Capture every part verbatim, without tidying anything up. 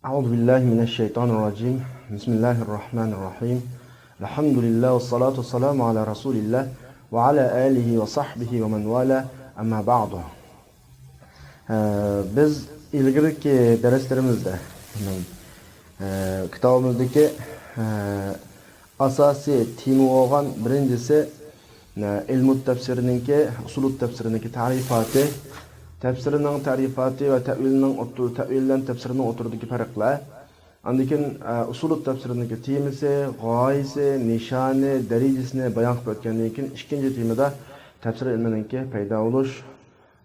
أعوذ بالله من الشيطان الرجيم. بسم الله الرحمن الرحيم. الحمد لله والصلاة والسلام على رسول الله وعلى آله وصحبه ومن والاه. أما بعد. ئە، بىز ئىلگىرىكى دەرسلىرىمىزدە، ئە، كىتابىمىزدىكى، ئە، ئاساسىي تېما بولغان بىرىنچىسى، ئە، ئىلمۇت تەپسىرنىڭكى، ئۇسۇلۇت تەپسىرنىڭكى تەرىپاتى، تەپسىرنىڭ تەرىپاتى ۋە تەۋىلنىڭ ئوتتۇر-، تەۋىل بىلەن تەپسىرنىڭ ئوتتۇرىدىكى پەرقلەر. ئاندىن كېيىن، ئە، ئۇسۇلۇت تەپسىرنىڭكى تېمىسى، غايىسى، نىشانى، دەرىجىسىنى بايان قىلىپ ئۆتكەندىن كېيىن، ئىككىنچى تېمىدا تەپسىر ئىلمىنىڭكى پەيدا بولۇش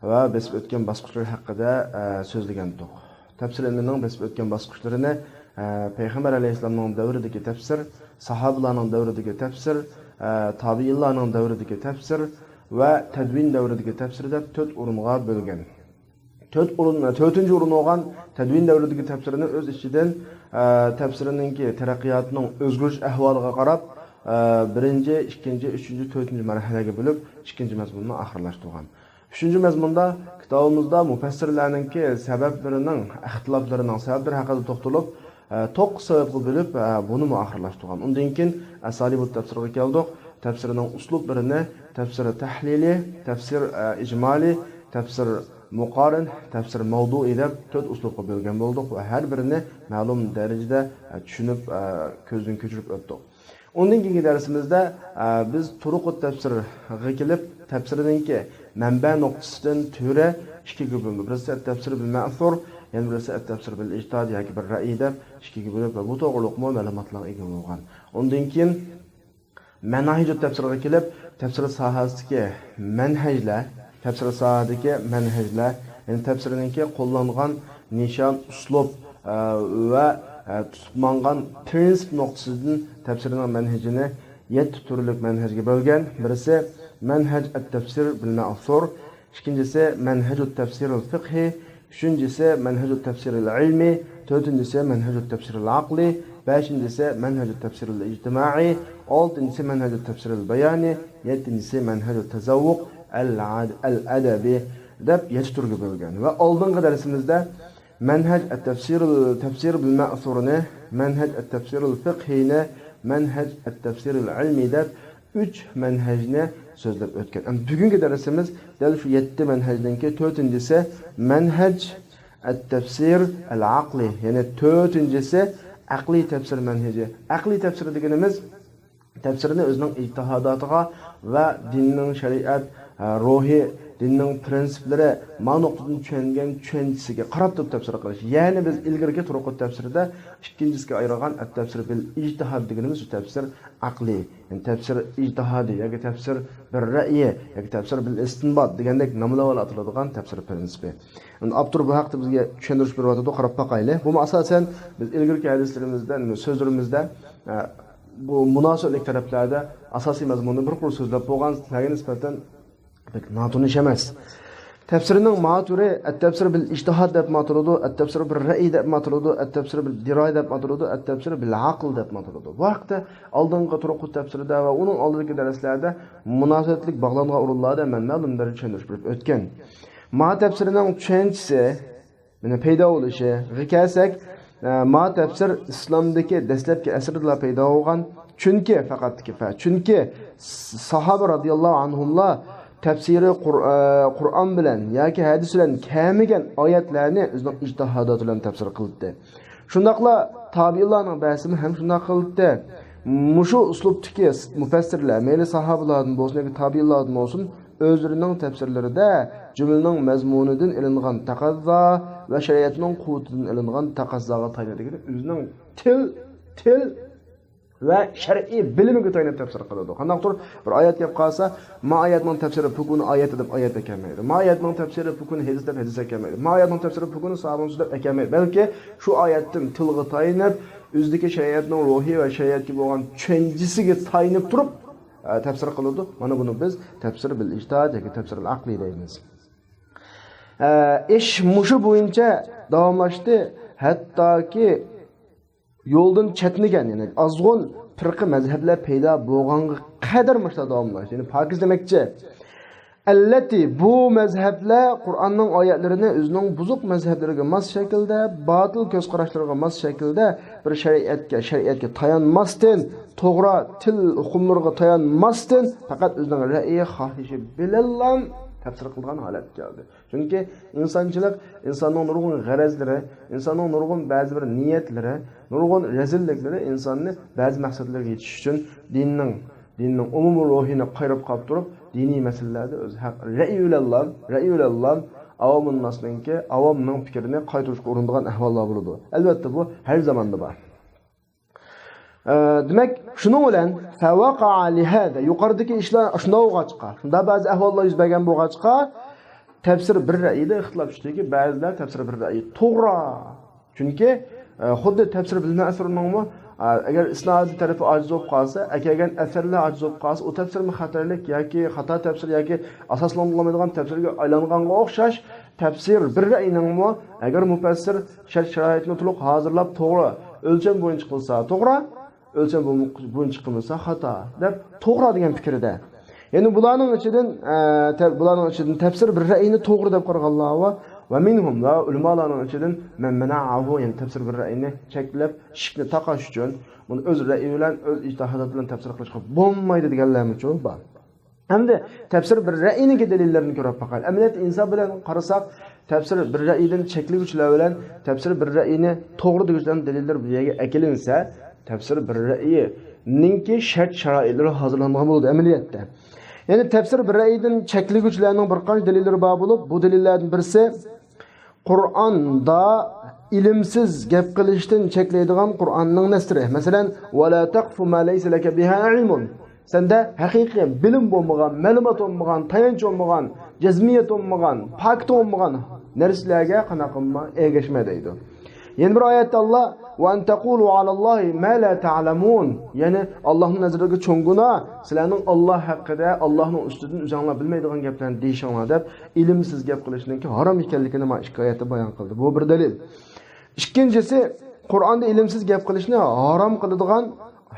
ۋە بېسىپ ئۆتكەن باسقۇچلىرى ھەققىدە، ئە، سۆزلىگەنتۇق. تەپسىر ئىلمىنىڭ بېسىپ ئۆتكەن باسقۇچلىرىنى، ئە، پەيغەمبەر ئەلەيھىسسالامنىڭ دەۋرىدىكى تەپسىر، ساھابىلارنىڭ دەۋرىدىكى تەپسىر، ئە، تابىئىنلارنىڭ دەۋرىدىكى تەپسىر ۋە تەدۋىن دەۋرىدىكى تەپسىر دەپ تۆت ئورۇنغا بۆلگەن. تۆت ئورۇن، تۆتىنچى ئورۇن بولغان تەدۋىن دەۋرىدىكى تەپسىرنى ئۆز ئىچىدىن، ئە، تەپسىرنىڭكى تەرەققىياتىنىڭ ئۆزگىرىش ئەھۋالىغا قاراپ، ئە، بىرىنچى، ئىككىنچى، ئۈچىنچى، تۆتىنچى مەرھەلىگە بۆلۈپ، ئىككىنچى مەزمۇننى ئاخىرلاشتۇرغان. ئۈچىنچى مەزمۇندا كىتابىمىزدا مۇپەسسىرلەرنىڭكى سەۋەبلىرىنىڭ، ئىختىلاپلىرىنىڭ سەۋەبلىرى ھەققىدە توختىلىپ، ئە، توققۇز سەۋەبكە بۆلۈپ، ئە، بۇنىمۇ ئاخىرلاشتۇرغان. ئۇندىن كېيىن ئەسالىبۇت تەپسىرىگە كەلدۇق. تەپسىرنىڭ ئۇسلۇبلىرىنى تەپسىر تەھلىلى، تەپسىر، ئە، ئىجمالى، تەپسىر مۇقارىن، تەپسىر مەۋدۇئى دەپ تۆت ئۇسلۇبقا بۆلگەن بولدۇق ۋە ھەر بىرىنى مەلۇم دەرىجىدە، ئە، چۈشىنىپ، ئە، كۆزدىن كۆچۈرۈپ ئۆتتۇق. ئۇندىن كېيىنكى دەرسىمىزدە، ئە، بىز تۇرۇقۇت تەپسىرغا كېلىپ، تەپسىرنىڭكى مەنبە نۇقتىسىدىن تۈرى ئىككىگە بۆلۈندى. بىرسى ئەت-تەپسىر بىل مەسۇر، يەنە بىرسى ئەت-تەپسىر بىل ئىجتىھاد ياكى بىر رەئي دەپ ئىككىگە بۆلۈپ ۋە بۇ توغرۇلۇقمۇ مەلۇماتلارغا ئىگە بولغان. ئۇندىن كېيىن مەناھىجۇت تەپسىرغا كېلىپ، تەپسىر ساھەسىدىكى مەنھەجلەر، تەپسىر ساھەدىكى مەنھەجلەر، يەنى تەپسىرنىڭكى قوللانغان نىشان، ئۇسلۇب، ئە، ۋە، ئە، تۇتۇپ ماڭغان پىرىنسىپ نۇقتىسىدىن تەپسىرنىڭ مەنھىجىنى يەتتە تۈرلۈك مەنھەجگە بۆلگەن. بىرسى مەنھەج ئەت-تەپسىر بىل مەسۇر، ئىككىنچىسى مەنھەجۇت تەپسىرىل فىقھى، ئۈچىنچىسى مەنھەجۇت تەپسىرىل ئىلمى، تۆتىنچىسى مەنھەجۇت تەپسىرىل ئەقلى، بەشىنچىسى مەنھەجۇت تەپسىرىل ئىجتىمائىي، ئالتىنچىسى مەنھەجۇت تەپسىرىل بايانى، يەتتىنچىسى مەنھەجۇت تەزەۋۋۇق ئەل ئەد-، ئەل ئەدەبى دەپ يەتتە تۈرگە بۆلگەن. ۋە ئالدىنقى دەرسىمىزدە مەنھەج ئەت-تەپسىرىل، تەپسىر بىل مەسۇرنى، مەنھەج ئەت-تەپسىرىل فىقھىنى، مەنھەج ئەت-تەپسىرىل ئىلمى دەپ ئۈچ مەنھەجنى سۆزلەپ ئۆتكەن. ئەمدى بۈگۈنكى دەرسىمىز دەل شۇ يەتتە مەنھەجنىڭكى تۆتىنچىسى مەنھەج ئەت-تەپسىر ئەل-ئەقلى، يەنى تۆتىنچىسى ئەقلىي تەپسىر مەنھىجى. ئەقلىي تەپسىر دېگىنىمىز تەپسىرنى ئۆزىنىڭ ئىجتىھاداتىغا ۋە دىننىڭ شەرىئەت، ئە، روھى، دىننىڭ پىرىنسىپلىرى، ما نۇقتىدىن چۈشەنگەن چۈشەنچىسىگە قاراپ تۇرۇپ تەپسىر قىلىش. يەنى بىز ئىلگىرىكى تۇرۇقۇت تەپسىرىدە ئىككىنچىسىگە ئايرىغان ئەت-تەپسىر بىل ئىجتىھاد دېگىنىمىز شۇ تەپسىر ئەقلىي، يەنى تەپسىر ئىجتىھادىي ياكى تەپسىر بىر رەئيى ياكى تەپسىر بىل ئىستىنبات دېگەندەك ناملار بىلەن ئاتىلىدىغان تەپسىر پىرىنسىپى. ئاپتور بۇ ھەقتە بىزگە چۈشەندۈرۈش بېرىۋاتىدۇ، قاراپ باقايلى. بۇمۇ ئاساسەن بىز ئىلگىرىكى ھەدىسلىرىمىزدە، سۆزلىرىمىزدە، ئە، بۇ مۇناسىۋەتلىك تەرەپلەردە ئاساسىي مەزمۇننى بىر قۇر سۆزلەپ بولغان، سىلەرگە نىسبەتەن بەك ناتونۇش ئەمەس. تەپسىرنىڭ ما تۈرى، ئەت-تەپسىر بىل ئىجتىھاد دەپمۇ ئاتىلىدۇ، ئەت-تەپسىر بىر رەئي دەپمۇ ئاتىلىدۇ، ئەت-تەپسىر بىل دىرايە دەپمۇ ئاتىلىدۇ، ئەت-تەپسىر بىل ئەقىل دەپمۇ ئاتىلىدۇ. بۇ ھەقتە ئالدىنقى تۇرۇقۇت تەپسىرىدە ۋە ئۇنىڭ ئالدىدىكى دەرسلەردە مۇناسىۋەتلىك باغلانغان ئورۇنلاردا مەن مەلۇم دەرىجىدە چۈشەندۈرۈش بېرىپ ئۆتكەن. ما تەپسىرىنىڭ چۈشەنچىسى، مانا پەيدا بولۇشىغا كەلسەك، ئە، ما تەپسىر ئىسلامدىكى دەسلەپكى ئەسىردىلا پەيدا بولغان. چۈنكى، فەقەتكى فە-، چۈنكى س-، ساھابە رازىياللاھۇ ئەنھۇملار تەپسىرى قۇر-، ئە، قۇرئان بىلەن ياكى ھەدىس بىلەن كەلمىگەن ئايەتلەرنى ئۆزىنىڭ ئىجتىھاداتى بىلەن تەپسىر قىلدى. شۇنداقلا تابىئىنلارنىڭ بەزىسىمۇ ھەم شۇنداق قىلدى. مۇشۇ ئۇسلۇبتىكى مۇپەسسىرلەر، مەيلى ساھابىلاردىن بولسۇن ياكى تابىئىنلاردىن بولسۇن، ئۆزلىرىنىڭ تەپسىرلىرىدە جۈملىنىڭ مەزمۇنىدىن ئېلىنغان تەقەززا ۋە شەرىئەتنىڭ قۇۋۋىتىدىن ئېلىنغان تەقەززاغا تايىنىدىكىنى ئۆزىنىڭ تىل، تىل ۋە شەرئىي بىلىمىگە تايىنىپ تەپسىر قىلىدۇ. قانداقتۇر بىر ئايەت كەپ قالسا، ما ئايەتنىڭ تەپسىرى پۇكۇنى ئايەت دەپ ئايەت ئەكەلمەيدۇ. ما ئايەتنىڭ تەپسىرى پۇكۇنى ھەدىس دەپ ھەدىس ئەكەلمەيدۇ. ما ئايەتنىڭ تەپسىرى پۇكۇنى ساھابىنىڭ سۆزى دەپ ئەكەلمەيدۇ. بەلكى شۇ ئايەتتىن تىلغا تايىنىپ، ئۆزىدىكى شەرىئەتنىڭ روھى ۋە شەرىئەتكە بولغان چۈشەنچىسىگە تايىنىپ تۇرۇپ، ئە، تەپسىر قىلىدۇ. مانا بۇنى بىز تەپسىر بىل ئىجتىھاد ياكى تەپسىر ئەقلىي دەيمىز. ئە، ئىش مۇشۇ بويىچە داۋاملاشتى. ھەتتاكى يولدىن چەتنىگەن، يەنى ئازغۇن پىرقە مەزھەپلەر پەيدا بولغانغا قەدەر مۇشۇنداق داۋاملاشتى. يەنى پاكىز دېمەكچى. ئەللەتى، بۇ مەزھەپلەر قۇرئاننىڭ ئايەتلىرىنى ئۆزىنىڭ بۇزۇق مەزھەپلىرىگە ماس شەكىلدە، باتىل كۆز قاراشلىرىغا ماس شەكىلدە بىر شەرىئەتكە، شەرىئەتكە تايانماستىن، توغرا تىل ئۇقۇملىرىغا تايانماستىن، پەقەت ئۆزىنىڭ رەئىي خاھىشى بىلەنلا تەپسىر قىلىدىغان ھالەتكە كەلدى. چۈنكى ئىنسانچىلىق، ئىنساننىڭ نۇرغۇن غەرەزلىرى، ئىنساننىڭ نۇرغۇن بەزى بىر نىيەتلىرى، نۇرغۇن رەزىللىكلىرى ئىنساننى بەزى مەقسەتلەرگە يېتىش ئۈچۈن دىننىڭ، دىننىڭ ئومۇمىي روھىنى قايرىپ قاپتۇرۇپ، دىنىي مەسىلىلەردە ئۆز ھەق، رەئىي بىلەنلا، رەئىي بىلەنلا ئاۋامۇنناسنىڭكى، ئاۋامنىڭ پىكرىنى قايتۇرۇشقا ئۇرۇنىدىغان ئەھۋاللار بولىدۇ. ئەلۋەتتە، بۇ ھەر زاماندا بار. ئە، دېمەك، شۇنىڭ بىلەن فەۋەقەئە لىھەزا، يۇقىرىدىكى ئىشلار شۇنداق بولغاچقا، شۇنداق بەزى ئەھۋاللار يۈز بەرگەن بولغاچقا، تەپسىر بىر رەئىيدە ئىختىلاپ چۈشتىكى، بەزىلەر تەپسىر بىر رەئىي توغرا. چۈنكى، ئە، خۇددى تەپسىر بىلمە ئەسىرىنىڭمۇ، ئە، ئەگەر ئىسنادى تەرىپى ئاجىز بولۇپ قالسا، ئەكەلگەن ئەسەرلەر ئاجىز بولۇپ قالسا، ئۇ تەپسىرمۇ خەتەرلىك ياكى خاتا تەپسىر ياكى ئاساسلىنىپ بولمايدىغان تەپسىرگە ئايلانغانغا ئوخشاش، تەپسىر بىر رەئىينىڭمۇ، ئەگەر مۇپەسسىر شەرت-شارائىتنى تولۇق ھازىرلاپ، توغرا ئۆلچەم بويىچە قىلسا توغرا، ئۆلچەم بويىچە قىلمىسا خاتا، دەپ توغرا دېگەن پىكىردە. يەنى بۇلارنىڭ ئىچىدىن، ئە، تە-، بۇلارنىڭ ئىچىدىن تەپسىر بىر رەئىينى توغرا دەپ قارىغانلار بار. ۋە مىنھۇم، ۋە ئۆلىمالارنىڭ ئىچىدىن مەن مەنەئەھۇ، يەنى تەپسىر بىر رەئىينى چەكلەپ، ئىشىكنى تاقاش ئۈچۈن، بۇنى ئۆز رەئىي بىلەن، ئۆز ئىجتىھادات بىلەن تەپسىر قىلىشقا بولمايدۇ دېگەنلەرمۇچۇ بار. ئەمدى تەپسىر بىر رەئىينىڭكى دەلىللىرىنى كۆرۈپ باقايلى. ئەمەلىيەتتە ئىنساپ بىلەن قارىساق، تەپسىر بىر رەئىيدىن چەكلىگۈچىلەر بىلەن تەپسىر بىر رەئىينى توغرا دېگۈچىلەرنىڭ دەلىللىرى بىر يەرگە ئەكېلىنسە، تەپسىر بىر رەئىينىڭكى شەرت-شارائىتلىرى ھازىرلانغان بولىدۇ ئەمەلىيەتتە. يەنى تەپسىر بىر رەئىيدىن چەكلىگۈچىلەرنىڭ بىر قانچە دەلىللىرى بار بولۇپ، بۇ دەلىللەردىن بىرسى، قۇرئاندا ئىلىمسىز گەپ قىلىشتىن چەكلەيدىغان قۇرئاننىڭ نەسلىرى. مەسىلەن، «ۋە لا تەقفۇ ما لەيسە لەكە بىھا ئىلمۇن.» سەندە ھەقىقىي بىلىم بولمىغان، مەلۇمات بولمىغان، تايانچ بولمىغان، جەزمىيەت بولمىغان، پاكىت بولمىغان نەرسىلەرگە قانداق قىلما، ئەگەشمە دەيدۇ. يەنە بىر ئايەتتە ئاللا، «ۋە ئەن تەقۇلۇ ئالاللاھى ما لا تەئلەمۇن.» يەنى ئاللانىڭ نەزىرىدىكى چوڭ گۇناھ سىلەرنىڭ ئاللا ھەققىدە، ئاللانىڭ ئۈستىدىن ئۆزۈڭلار بىلمەيدىغان گەپلەرنى دېيىشىڭلار دەپ، ئىلىمسىز گەپ قىلىشنىڭكى ھارام ئىكەنلىكىنى مانا ئىككى ئايەتتە بايان قىلدى. بۇ بىر دەلىل. ئىككىنچىسى، قۇرئاندا ئىلىمسىز گەپ قىلىشنى ھارام قىلىدىغان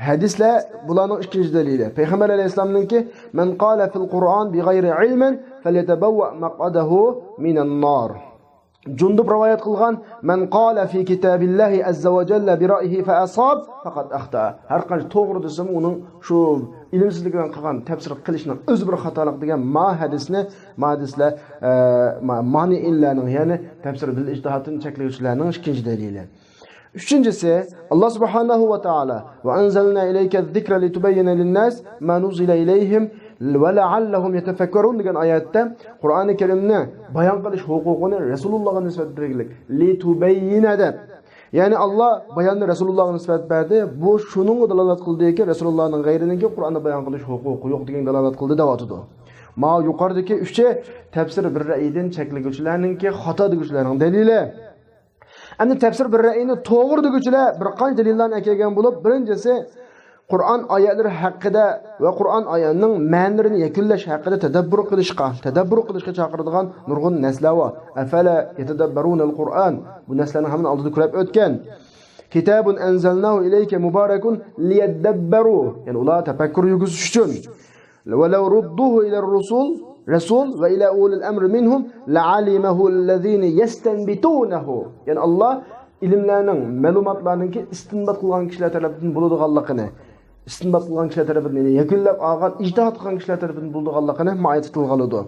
ھەدىسلەر، بۇلارنىڭ ئىككىنچى دەلىلى. پەيغەمبەر ئەلەيھىسسالامنىڭكى، «مەن قالە فىل قۇرئان بىغەيرى ئىلمىن فەليەتەبەۋۋە مەقئەدەھۇ مىنەن نار.» جۇندۇب رىۋايەت قىلغان، «مەن قالە فى كىتابىللاھى ئەززە ۋە جەللە بىرەئيىھى فەئەساب، فەقەد ئەختا.» ھەر قانچە توغرا دېسىمۇ، ئۇنىڭ شۇ ئىلىمسىزلىك بىلەن قىلغان تەپسىر قىلىشنىڭ ئۆزى بىر خاتالىق دېگەن ما ھەدىسنى، ما ھەدىسلەر، ئە، ما-، مانىئىنلارنىڭ، يەنى تەپسىر بىل ئىجتىھادتىن چەكلىگۈچىلەرنىڭ ئىككىنچى دەلىلى. ئۈچىنچىسى، ئاللا سۇبھانەھۇ ۋە تائالا، «ۋە ئەنزەلنا ئىلەيكە زىكرە لىتۇبەييىنە لىنناس ما نۇززىلە ئىلەيھىم ۋە لەئەللەھۇم يەتەفەككەرۇن» دېگەن ئايەتتە قۇرئانى كەرىمنى بايان قىلىش ھوقۇقىنى رەسۇلۇللاغا نىسبەت بەرگىلىك، لىتۇبەييىنە دەپ. يەنى ئاللا باياننى رەسۇلۇللاغا نىسبەت بەردى. بۇ شۇنىڭغا دالالەت قىلدىكى، رەسۇلۇللانىڭ غەيرىنىڭكى قۇرئاننى بايان قىلىش ھوقۇقى يوق دېگەنگە دالالەت قىلدى دەۋاتىدۇ. ماۋۇ يۇقىرىدىكى ئۈچى تەپسىر بىر رەئىيدىن چەكلىگۈچىلەرنىڭكى، خاتا دېگۈچىلەرنىڭ دەلىلى. ئەمدى تەپسىر بىر رەئىنى توغرا دېگۈچىلەر بىر قانچە دەلىللارنى ئەكەلگەن بولۇپ، بىرىنچىسى، قۇرئان ئايەتلىرى ھەققىدە ۋە قۇرئان ئايەتنىڭ مەنىلىرىنى يەكۈنلەش ھەققىدە تەدەببۇر قىلىشقا، تەدەببۇر قىلىشقا چاقىرىدىغان نۇرغۇن نەسلەر بار. ئەفەلا يەتەدەببەرۇنەل قۇرئان. بۇ نەسلەرنىڭ ھەممىنىڭ ئالدىدا كۆرۈپ ئۆتكەن. كىتابۇن ئەنزەلناھۇ ئىلەيكە مۇبارەكۇن لىيەددەببەرۇ. يەنى ئۇلار تەپەككۇر يۈرگۈزۈش ئۈچۈن. ولو ردوه إلى الرسول، رسول، وإلى أولي الأمر منهم لعلمه الذين يستنبطونه. يەنى ئاللا ئىلىملەرنىڭ، مەلۇماتلارنىڭكى ئىستىنبات قىلغان كىشىلەر تەرىپىدىن بولىدىغانلىقىنى، ئىستىنبات قىلغان كىشىلەر تەرىپىدىن، يەنى يەكۈنلەپ ئالغان، ئىجتىھاد قىلغان كىشىلەر تەرىپىدىن بولىدىغانلىقىنى ما ئايەتتە تىلغا ئالىدۇ.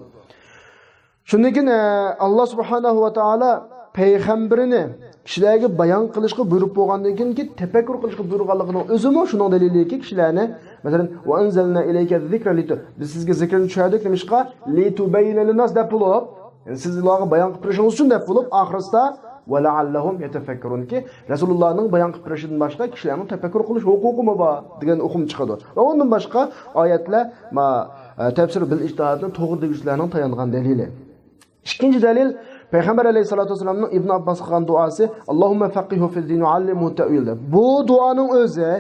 شۇندىن كېيىن، ئە، ئاللا سۇبھانەھۇ ۋە تائالا پەيغەمبىرىنى كىشىلەرگە بايان قىلىشقا بۇيرۇپ بولغاندىن كېيىنكى تەپەككۇر قىلىشقا بۇيرۇغانلىقىنىڭ ئۆزىمۇ شۇنىڭ دەلىلىكى، كىشىلەرنى، مەسىلەن، «ۋە ئەنزەلنا ئىلەيكە زىكرە لىتۇ-»، بىز سىزگە زىكىرنى چۈشەردۇق نېمىشقا؟ «لىتۇبەييىنە لىنناس» دەپ بولۇپ، يەنى سىز ئۇلارغا بايان قىلىپ بېرىشىڭىز ئۈچۈن دەپ بولۇپ، ئاخىرسىدا، «ۋە لەئەللەھۇم يەتەفەككەرۇنكى، رەسۇلۇللانىڭ بايان قىلىپ بېرىشىدىن باشقا كىشىلەرنىڭ تەپەككۇر قىلىش ھوقۇقىمۇ بار دېگەن ئۇقۇم چىقىدۇ. ۋە ئۇندىن باشقا ئايەتلەر، ما، ئە، تەپسىر بىل ئىجتىھادنى توغرا دېگۈچىلەرنىڭ تايانغان دەلىلى. ئىككىنچى دەلىل، پەيغەمبەر ئەلەيھىسسالاتۇ ۋەسسالامنىڭ ئىبن ئابباسقا قىلغان دۇئاسى، «ئاللاھۇممە فەققىھۇ فىددىن ۋە ئەللىمھۇ تەئۋىل» دەپ. بۇ دۇئانىڭ ئۆزى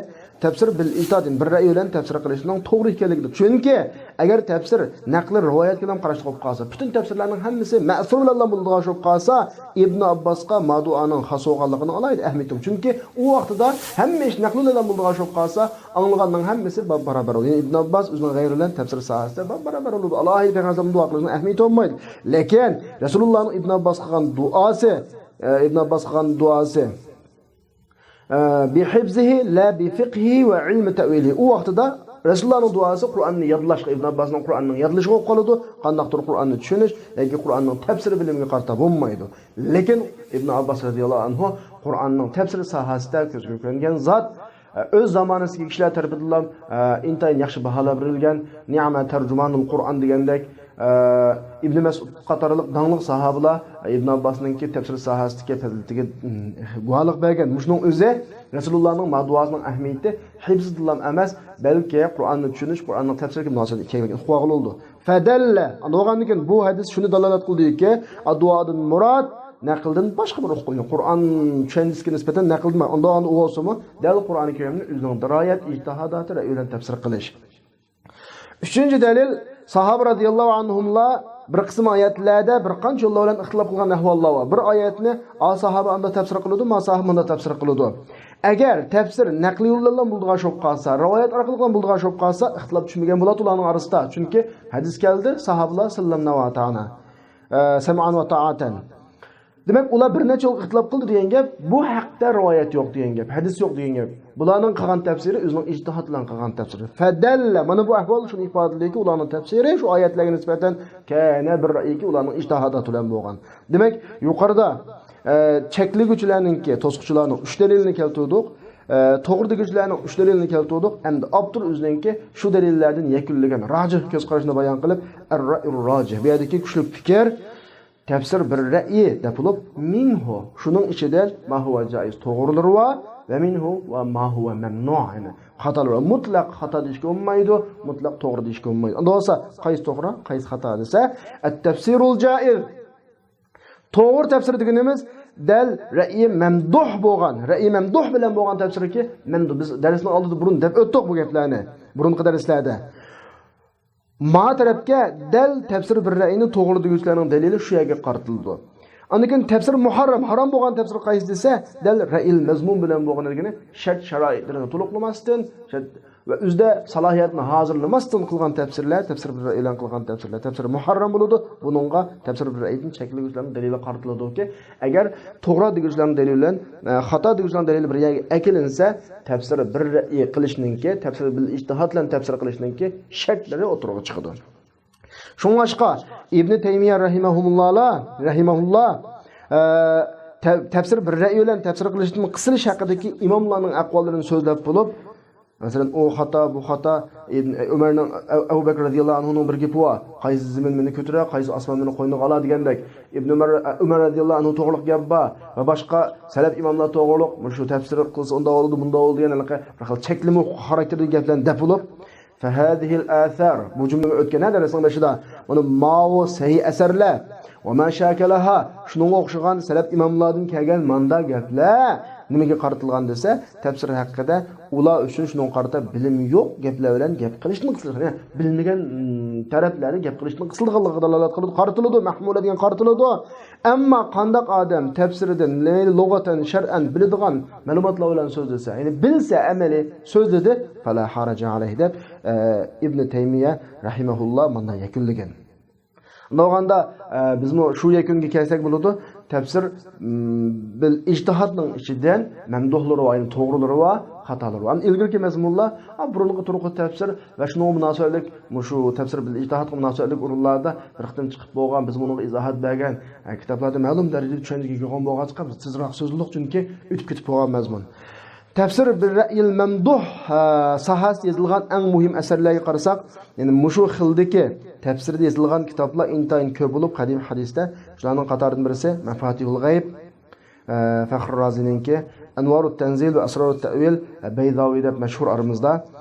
تەپسىر بىل ئىجتىھاد، بىر رەئي بىلەن تەپسىر قىلىشنىڭ توغرا ئىكەنلىكىدۇر. چۈنكى ئەگەر تەپسىر نەقلى رىۋايەتكە بىلەن قاراشلىق بولۇپ قالسا، پۈتۈن تەپسىرلەرنىڭ ھەممىسى مەسۇر بىلەنلا بولىدىغان بولۇپ قالسا، ئىبن ئابباسقا ما دۇئانىڭ خاس بولغانلىقىنىڭ ئالاھىدە ئەھمىيىتى يوق. چۈنكى ئۇ ۋاقتىدا ھەممە ئىش نەقلى بىلەن بولىدىغان بولۇپ قالسا، ئاڭلىغاننىڭ ھەممىسى باب-بارابەر بولىدۇ. يەنى ئىبن ئابباس ئۆزىنىڭ غەيرى بىلەن تەپسىر ساھەسىدە باب-بارابەر بولىدۇ. ئالاھىدە پەيغەمبەر دۇئا قىلىشنىڭ ئەھمىيىتى بولمايدۇ. لېكىن رەسۇلۇللانىڭ ئىبن ئابباسقا قىلغان دۇئاسى، ئە، ئىبن ئابباسقا قىلغان دۇئاسى، ئە، بىھىفزىھى لا بىفىقھىھى ۋە ئىلمى تەئۋىلىھى. ئۇ ۋاقتىدا رەسۇلۇللانىڭ دۇئاسى قۇرئاننى يادلاشقا، ئىبن ئابباسنىڭ قۇرئاننىڭ يادلىشىغا بولۇپ قالىدۇ. قانداقتۇر قۇرئاننى چۈشىنىش ياكى قۇرئاننىڭ تەپسىرى بىلىمىگە قارىتا بولمايدۇ. لېكىن ئىبن ئابباس رەزىياللاھۇ ئەنھۇ قۇرئاننىڭ تەپسىرى ساھەسىدە كۆزگە كۆرۈنگەن زات، ئۆز زامانىسىدىكى كىشىلەر تەرىپىدىنلا، ئىنتايىن ياخشى باھالار بېرىلگەن، نىئمە تەرجۇمانۇل قۇرئان دېگەندەك، ئىبن مەسئۇد قاتارلىق داڭلىق ساھابىلار ئىبن ئابباسنىڭكى تەپسىر ساھەسىدىكى پەزىلىتىگە، م، گۇۋاھلىق بەرگەن. مۇشۇنىڭ ئۆزى رەسۇلۇللانىڭ ما دۇئاسىنىڭ ئەھمىيىتى ھىفزدىنلا ئەمەس، بەلكى قۇرئاننى چۈشىنىش، قۇرئاننىڭ تەپسىرىگە مۇناسىۋەتلىك ئىكەنلىكىنى ئۇقۇپ ئالغىلى بولىدۇ. فدل، ئاندىن بولغاندىن كېيىن بۇ ھەدىس شۇنى دالالەت قىلدىكى، دۇئادىن مۇراد نەقىلدىن باشقا بىر ئۇقۇم يوق. قۇرئان چۈشەندىسىگە نىسبەتەن نەقىلدىن بار. ئاندىن ئۇ بولسىمۇ دەل قۇرئانى كەرىمنى ئۆزىنىڭ دىرايەت، ئىجتىھاداتى، رەئيى بىلەن تەپسىر قىلىش. ئۈچىنچى دەلىل، ساھابە رەزىياللاھۇ ئەنھۇملار بىر قىسىم ئايەتلەردە بىر قانچە يوللار بىلەن ئىختىلاپ قىلغان ئەھۋاللار بار. بىر ئايەتنى ئا ساھابە ئانداق تەپسىر قىلىدۇ، ما ساھابە مۇنداق تەپسىر قىلىدۇ. ئەگەر تەپسىر نەقلىي يول بىلەن بولىدىغان بولۇپ قالسا، رىۋايەت ئارقىلىق بولىدىغان بولۇپ قالسا، ئىختىلاپ چۈشمىگەن بولاتتى ئۇلارنىڭ ئارىسىدا. چۈنكى ھەدىس كەلدى، ساھابىلار سەللەمنا ۋە ئاتانا، ئە، سەمئان ۋە تائاتەن. دېمەك، ئۇلار بىر نەچچە يولغا ئىختىلاپ قىلدى دېگەن گەپ، بۇ ھەقتە رىۋايەت يوق دېگەن گەپ، ھەدىس يوق دېگەن گەپ. بۇلارنىڭ قىلغان تەپسىرى ئۆزىنىڭ ئىجتىھاتى بىلەن قىلغان تەپسىرى. فدل، مانا بۇ ئەھۋال شۇنى ئىپادىلەيدۇكى، ئۇلارنىڭ تەپسىرى شۇ ئايەتلەرگە نىسبەتەن كەنە بىر رەئيكى ئۇلارنىڭ ئىجتىھاداتى بىلەن بولغان. دېمەك، يۇقىرىدا، ئە، چەكلىگۈچىلەرنىڭكى، توسقۇچىلارنىڭ ئۈچ دەلىلىنى كەلتۈردۇق. ئە، توغرا دېگۈچىلەرنىڭ ئۈچ دەلىلىنى كەلتۈردۇق. ئەمدى ئاپتور ئۆزىنىڭكى شۇ دەلىللەردىن يەكۈنلىگەن راجىھ كۆز قارىشىنى بايان قىلىپ، ئەر-رەئيۇر راجىھ، بۇ يەردىكى كۈچلۈك پىكىر، تەپسىر بىر رەئيى دەپ بولۇپ، مىنھۇ، شۇنىڭ ئىچىدىن ما ھۇۋا جائىز، توغرىلىرى بار، ۋە مىنھۇ ۋە ما ھۇۋا مەمنۇ، يەنى خاتالىرى بار. مۇتلەق خاتا دېيىشكە بولمايدۇ، مۇتلەق توغرا دېيىشكە بولمايدۇ. ئەمدى بولسا قايسى توغرا، قايسى خاتا دېسە، ئەت-تەفسىرۇل جائىز. توغرا تەپسىر دېگىنىمىز دەل رەئيى مەمدۇھ بولغان، رەئيى مەمدۇھ بىلەن بولغان تەپسىركى، مەمدۇھ، بىز دەرسنىڭ ئالدىدا بۇرۇن دەپ ئۆتتۇق بۇ گەپلەرنى، بۇرۇنقى دەرسلەردە. ما تەرەپكە دەل تەپسىر بىر رەئينى توغرا دېگۈچىلەرنىڭ دەلىلى شۇ يەرگە قارىتىلىدۇ. ئاندىن كېيىن تەپسىر مۇھەررەم، ھارام بولغان تەپسىر قايسى دېسە، دەل رەئيىل مەزمۇم بىلەن بولغان دېگىنى شەرت شارائىتلىرىنى تولۇقلىماستىن، شەرت ۋە ئۆزىدە سالاھىيەتنى ھازىرلىماستىن قىلغان تەپسىرلەر، تەپسىر بىر رەئي بىلەن قىلغان تەپسىرلەر تەپسىر مۇھەررەم بولىدۇ. بۇنىڭغا تەپسىر بىر رەئيدىن چەكلىگۈچىلەرنىڭ دەلىلى قارىتىلىدۇكى، ئەگەر توغرا دېگۈچىلەرنىڭ دەلىلى بىلەن، ئە، خاتا دېگۈچىلەرنىڭ دەلىلى بىر يەرگە ئەكېلىنسە، تەپسىر بىر رەئي قىلىشنىڭكى، تەپسىر بىل ئىجتىھاد بىلەن تەپسىر قىلىشنىڭكى شەرتلىرى ئوتتۇرىغا چىقىدۇ. شۇڭلاشقا ئىبنى تەيمىيە رەھىمەھۇمۇللالا، رەھىمەھۇللا، ئە، تە-، تەپسىر بىر رەئي بىلەن تەپسىر قىلىشتىن قىسىلىش ھەققىدىكى ئىماملارنىڭ ئەقۋاللىرىنى سۆزلەپ بولۇپ، مەسىلەن، ئۇ خاتا، بۇ خاتا، ئىبن، ئۆمەرنىڭ، ئەبۇ بەكرى رەزىياللاھۇ ئەنھۇنىڭ بىر گېپى بار، قايسى زېمىن مېنى كۆتۈرە، قايسى ئاسمان مېنى قوينىغا ئالا دېگەندەك. ئىبن ئۆمەر، ئۆمەر رەزىياللاھۇ ئەنھۇ توغرىلىق گەپ بار ۋە باشقا سەلەپ ئىماملار توغرىلىق، مۇشۇ تەپسىر قىلسا ئۇنداق بولىدۇ، بۇنداق بولىدۇ دېگەن ھېلىقى بىر خىل چەكلىمە خاراكتېردىكى گەپلەرنى دەپ بولۇپ، فهذه الآثار، بۇ جۈملە ئۆتكەن ھە دەرسنىڭ بېشىدا، مانا ماۋۇ سەھىھ ئەسەرلەر، وما شاكلها، شۇنىڭغا ئوخشىغان سەلەپ ئىماملاردىن كەلگەن ماندا گەپلەر نېمىگە قارىتىلغان دېسە، تەپسىر ھەققىدە ئۇلار ئۈچۈن شۇنىڭغا قارىتا بىلىم يوق گەپلەر بىلەن گەپ قىلىشتىن قىسىلغان، يەنى بىلمىگەن، م، تەرەپلەرنى گەپ قىلىشتىن قىسىلغانلىقىغا دالالەت قىلىدۇ، قارىتىلىدۇ، مەھمۇلە دېگەن قارىتىلىدۇ. ئەمما قانداق ئادەم تەپسىرىدىن، مەيلى لۇغەتەن، شەرئەن بىلىدىغان مەلۇماتلار بىلەن سۆزلىسە، يەنى بىلسە، ئەمەلىي سۆزلىدى، فلا حرج عليه دەپ، ئە، ئىبنى تەيمىيە رەھىمەھۇللا مۇنداق يەكۈنلىگەن. ئۇنداق بولغاندا، ئە، بىزمۇ شۇ يەكۈنگە كەلسەك بولىدۇ، تەپسىر، م، بىل ئىجتىھادنىڭ ئىچىدىن مەمدۇھلىرى بار، يەنى توغرىلىرى بار، خاتالىرى بار. ئەمدى ئىلگىرىكى مەزمۇنلار، ئا، بۇرۇنقى تۇرقى تەپسىر ۋە شۇنىڭغا مۇناسىۋەتلىك مۇشۇ تەپسىر بىل ئىجتىھادقا مۇناسىۋەتلىك ئورۇنلاردا بىر قېتىم چىقىپ بولغان، بىزمۇ ئۇنىڭغا ئىزاھات بەرگەن، ئە، كىتابلاردا مەلۇم دەرىجىدە چۈشەنچىگە ئىگە بولغان بولغاچقا، بىز تېزراق سۆزلىدۇق، چۈنكى ئۆتۈپ كېتىپ بولغان مەزمۇن. تەپسىر بىر رەئيىل مەمدۇھ، ئە، ساھەسىدە يېزىلغان ئەڭ مۇھىم ئەسەرلەرگە قارىساق، يەنى مۇشۇ خىلدىكى تەپسىردە يېزىلغان كىتابلار ئىنتايىن كۆپ بولۇپ، قەدىم ھەدىستە شۇلارنىڭ قاتارىدىن بىرسى مەفاتىھۇل غەيب، ئە، فەخرۇ رازىنىڭكى، ئەنۋارۇت تەنزىل ۋە ئەسرارۇت تەئۋىل، ئە، بەيزاۋى دەپ مەشھۇر ئارىمىزدا،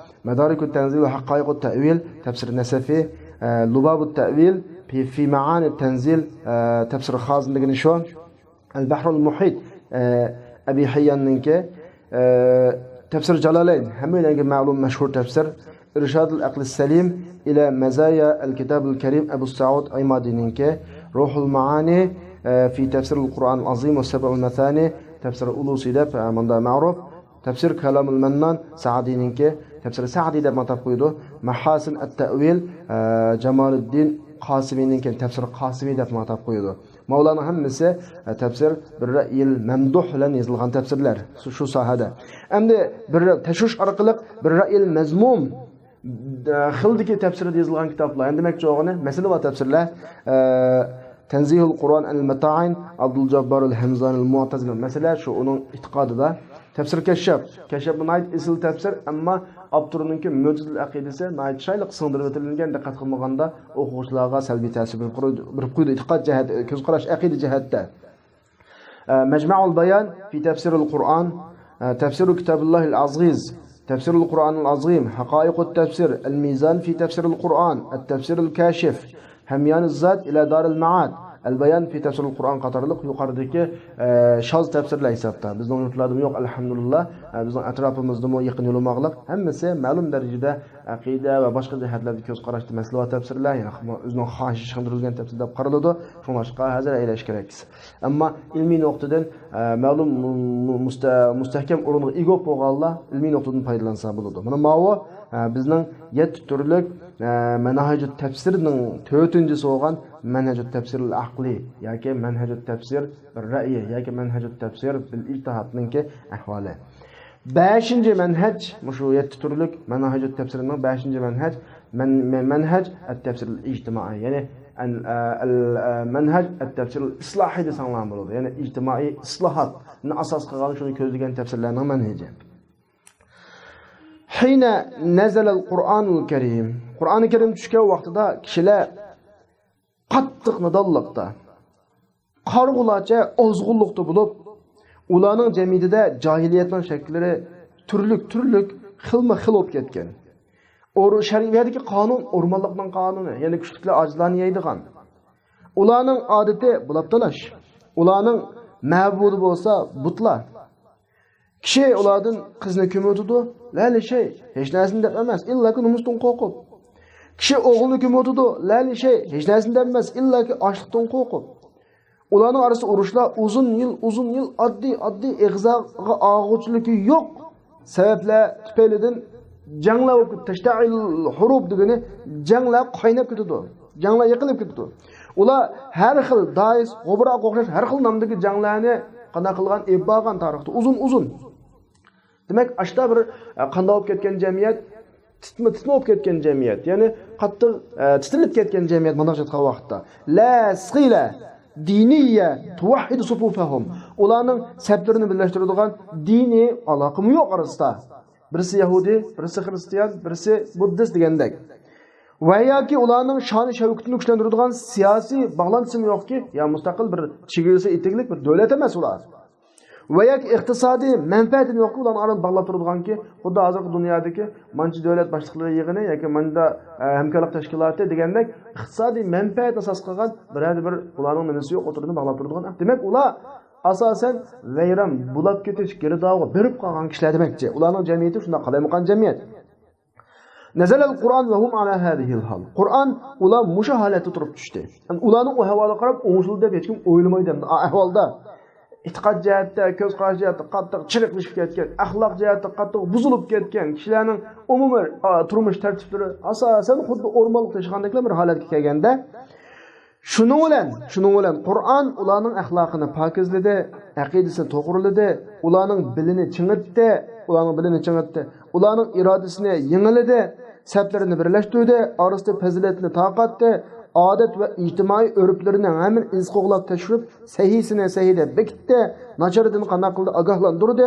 مەدارىكۇت تەنزىل ۋە ھەققايىقۇت تەئۋىل، تەپسىر نەسەفى، ئە، لۇبابۇت تەئۋىل، في، في معاني التنزيل، ئە، تەپسىر خازىن دېگىنى شۇ. ئەل بەھرۇل مۇھىت، ئە، ئەبى ھەيياننىڭكى، ئە، تەپسىر جالالەين، ھەممەيلەنگە مەلۇم مەشھۇر تەپسىر. ئىرشادۇل ئەقلىس سەلىم ئىلە مەزايا ئەل كىتابىل كەرىم ئەبۇ سەئۇد ئەيمادىنىڭكى، روھۇل مائانى، ئە، في تەفسىرىل قۇرئانىل ئازىم ۋە سەبئىل مەسانى، تەپسىر ئۇلۇسى دەپ، ئە، مۇندا مەرۇپ. تەپسىر كالامۇل مەننان سەئدىنىڭكى، تەپسىر سەئدى دەپ ئاتاپ قويىدۇ. مەھاسىن ئەت تەئۋىل، ئە، جامالىددىن قاسىمىنىڭكى، تەپسىر قاسىمى دەپ ئاتاپ قويىدۇ. ماۋۇلارنىڭ ھەممىسى، ئە، تەپسىر بىر رەئيىل مەمدۇھ بىلەن يېزىلغان تەپسىرلەر شۇ، شۇ ساھەدە. ئەمدى بىر تەشۋىش ئارقىلىق بىر رەئيىل مەزمۇم، ئە، خىلدىكى تەپسىرىدە يېزىلغان كىتابلار، يەنى دېمەكچى بولغىنى مەسىلە بار تەپسىرلەر. ئە، تەنزىھۇل قۇرئان ئەنىل مەتائىن ئابدۇل جاببارۇل ھەمزانىل مۇئتەزىلە. مەسىلە شۇ ئۇنىڭ ئېتىقادىدا. تەپسىر كەششاپ. كەششاپ بۇ ناھايىتى ئېسىل تەپسىر، ئەمما ئاپتورنىڭكى مۆجىزىل ئەقىدىسى ناھايىتى چىرايلىق سىڭدۈرۈۋېتىلگەن، دىققەت قىلمىغاندا ئوقۇغۇچىلارغا سەلبىي تەسىر بېرىپ قويىدۇ، بېرىپ قويىدۇ ئېتىقاد جەھەت، كۆز قاراش، ئەقىدە جەھەتتە. ئە، مەجمەئۇل بايان في تەفسىرىل قۇرئان، ئە، تەفسىرۇ كىتابىللاھىل ئەزىز، تەفسىرۇل قۇرئانىل ئازىم، ھەقائىقۇت تەفسىر، ئەل مىزان في تەفسىرىل قۇرئان، ئەت تەفسىرىل كەشىف، ھەميانىز زاد ئىلە دارىل مەئاد، ئەل بايان في تەفسىرىل قۇرئان قاتارلىق يۇقىرىدىكى، ئە، شاز تەپسىرلەر ھېسابتا. بىزنىڭ يۇرتلاردىمۇ يوق، ئەلھەمدۇلىللا. ئە، بىزنىڭ ئەتراپىمىزدىمۇ يېقىن يولىماغلىق. ھەممىسى مەلۇم دەرىجىدە ئەقىدە ۋە باشقا جەھەتلەردە كۆز قاراشتا مەسىلە بار تەپسىرلەر، يەنى ئۆزىنىڭ خاھىشى سىغدۇرۇلغان تەپسىر دەپ قارىلىدۇ. شۇڭلاشقا ھەزەر ئەيلەش كېرەك. ئەمما ئىلمىي نۇقتىدىن، ئە، مەلۇم مۇ-، مۇ-، مۇستە-، مۇستەھكەم ئورۇنغا ئىگە بولۇپ بولغانلار ئىلمىي نۇقتىدىن پايدىلانسا بولىدۇ. مانا ماۋۇ، ئە، بىزنىڭ يەتتە تۈرلۈك، ئە، مەناھىجۇت تەپسىرنىڭ تۆتىنچىسى بولغان مەنھەجۇت تەپسىرىل ئەقلى ياكى مەنھەجۇت تەپسىر بىر رەئيى ياكى مەنھەجۇت تەپسىر بىل ئىجتىھادنىڭكى ئەھۋالى. بەشىنچى مەنھەج، مۇشۇ يەتتە تۈرلۈك مەناھىجۇت تەپسىرىنىڭ بەشىنچى مەنھەج، مەن-، مەن-، مەنھەج ئەت تەپسىرىل ئىجتىمائىي، يەنى ئەن-، ئە، ئەل-، ئە، مەنھەج ئەت تەپسىرىل ئىسلاھىي دېسەڭلار بولىدۇ. يەنى ئىجتىمائىي ئىسلاھاتنى ئاساس قىلغان، شۇنى كۆزلىگەن تەپسىرلەرنىڭ مەنھىجى. حين نزل القرآن الكريم. قۇرئانى كەرىم چۈشكەن ۋاقتىدا كىشىلەر قاتتىق نادانلىقتا، قارىغۇلارچە ئازغۇنلۇقتا بولۇپ، ئۇلارنىڭ جەمئىيىتىدە جاھىلىيەتنىڭ شەكىللىرى تۈرلۈك-تۈرلۈك، خىلمۇ-خىل بولۇپ كەتكەن. ئور-، شەرئىيەتتىكى قانۇن ئورمانلىقنىڭ قانۇنى، يەنى كۈچلۈكلەر ئاجىزلارنى يەيدىغان. ئۇلارنىڭ ئادىتى بۇلاپ تالاش. ئۇلارنىڭ مەبۇدى بولسا بۇتلار. كىشى ئۇلاردىن قىزنى كۆمۈۋېتىدۇ، لەلىشەي، ھېچ نەرسىنى دەپ ئەمەس، ئىللاكى نومۇستىن قورقۇپ. كىشى ئوغلىنى كۆمۈۋېتىدۇ، لەلىشەي، ھېچ نەرسىنى دەپ ئەمەس، ئىللاكى ئاچلىقتىن قورقۇپ. ئۇلارنىڭ ئارىسىدا ئۇرۇشلار ئۇزۇن يىل، ئۇزۇن يىل ئاددىي، ئاددىي ئېغىزغا ئاغۇچىلىكى يوق سەۋەبلەر تۈپەيلىدىن جەڭلەر بولۇپ، تەشتەئىل ھۇرۇب دېگىنى جەڭلەر قايناپ كېتىدۇ، جەڭلەر يېقىلىپ كېتىدۇ. ئۇلار ھەر خىل دايىس، غوبراغا ئوخشاش ھەر خىل نامدىكى جەڭلەرنى قانداق قىلغان، ئېلىپ بارغان تارىختا ئۇزۇن، ئۇزۇن. دېمەك، ئاشتا بىر، ئە، قانداق بولۇپ كەتكەن جەمئىيەت، تىتما-، تىتما بولۇپ كەتكەن جەمئىيەت، يەنى قاتتىق، ئە، تىتىلىپ كەتكەن جەمئىيەت مانا شۇنداق ۋاقىتتا. لا سىلە دىنىيە تۇۋەھھىدۇ سۇپۇفەھۇم. ئۇلارنىڭ سەپلىرىنى بىرلەشتۈرىدىغان دىنىي ئالاقىمۇ يوق ئارىسىدا. بىرسى يەھۇدىي، بىرسى خىرىستىيان، بىرسى بۇددىست دېگەندەك. ۋە ياكى ئۇلارنىڭ شانى شەۋكىتىنى كۈچلەندۈرىدىغان سىياسىي باغلانتىسىمۇ يوقكى، يا مۇستەقىل بىر چېگرىسى ئېتىكلىك بىر دۆلەت ئەمەس ئۇلار. ۋە ياكى ئىقتىسادىي مەنپەئەتىمۇ يوقكى، ئۇلارنى ئارىنى باغلاپ تۇرىدىغانكى، خۇددى ھازىرقى دۇنيادىكى مانچە دۆلەت باشلىقلىرى يىغىنى ياكى مانچە، ئە، ھەمكارلىق تەشكىلاتى دېگەندەك ئىقتىسادىي مەنپەئەتنى ئساس قىلغان بىرەر بىر ئۇلارنىڭ نېمىسى يوق ئوتتۇرىنى باغلاپ تۇرىدىغان. دېمەك، ئۇلار ئاساسەن ۋەيران، بۇلاپ كېتىش گىردابىغا بېرىپ قالغان كىشىلەر دېمەكچى. ئۇلارنىڭ جەمئىيىتى شۇنداق قالايمىقان جەمئىيەت. نزل القرآن وهم على هذه الحال. قۇرئان ئۇلار مۇشۇ ھالەتتە تۇرۇپ چۈشتى. يەنى ئۇلارنىڭ ئۇ ئەھۋالغا قاراپ ئوڭشىلدى دەپ ھېچكىم ئويلىمايدۇ ئەمدى ئا ئەھۋالدا. ئېتىقاد جەھەتتە، كۆز قاراش جەھەتتە قاتتىق چىرىكلىشىپ كەتكەن، ئەخلاق جەھەتتە قاتتىق بۇزۇلۇپ كەتكەن، كىشىلەرنىڭ ئومۇمىي، ئا، تۇرمۇش تەرتىپلىرى ئاساسەن خۇددى ئورمانلىقتا ياشىغاندەكلا بىر ھالەتكە كەلگەندە، شۇنىڭ بىلەن، شۇنىڭ بىلەن قۇرئان ئۇلارنىڭ ئەخلاقىنى پاكىزلىدى، ئەقىدىسىنى توغرىلىدى، ئۇلارنىڭ بىلىنى چىڭىتتى، ئۇلارنىڭ بىلىنى چىڭىتتى، ئۇلارنىڭ ئىرادىسىنى يېڭىلىدى، سەپلىرىنى بىرلەشتۈردى، ئارىسىدا پەزىلەتنى تارقاتتى، ئادەت ۋە ئىجتىمائىي ئۆرپلىرىنى ھەممىنى ئىز قوغلاپ تەكشۈرۈپ، سەھىھىسىنى سەھىھ دەپ بېكىتتى، ناچىرىدىن قانداق قىلدى ئاگاھلاندۇردى.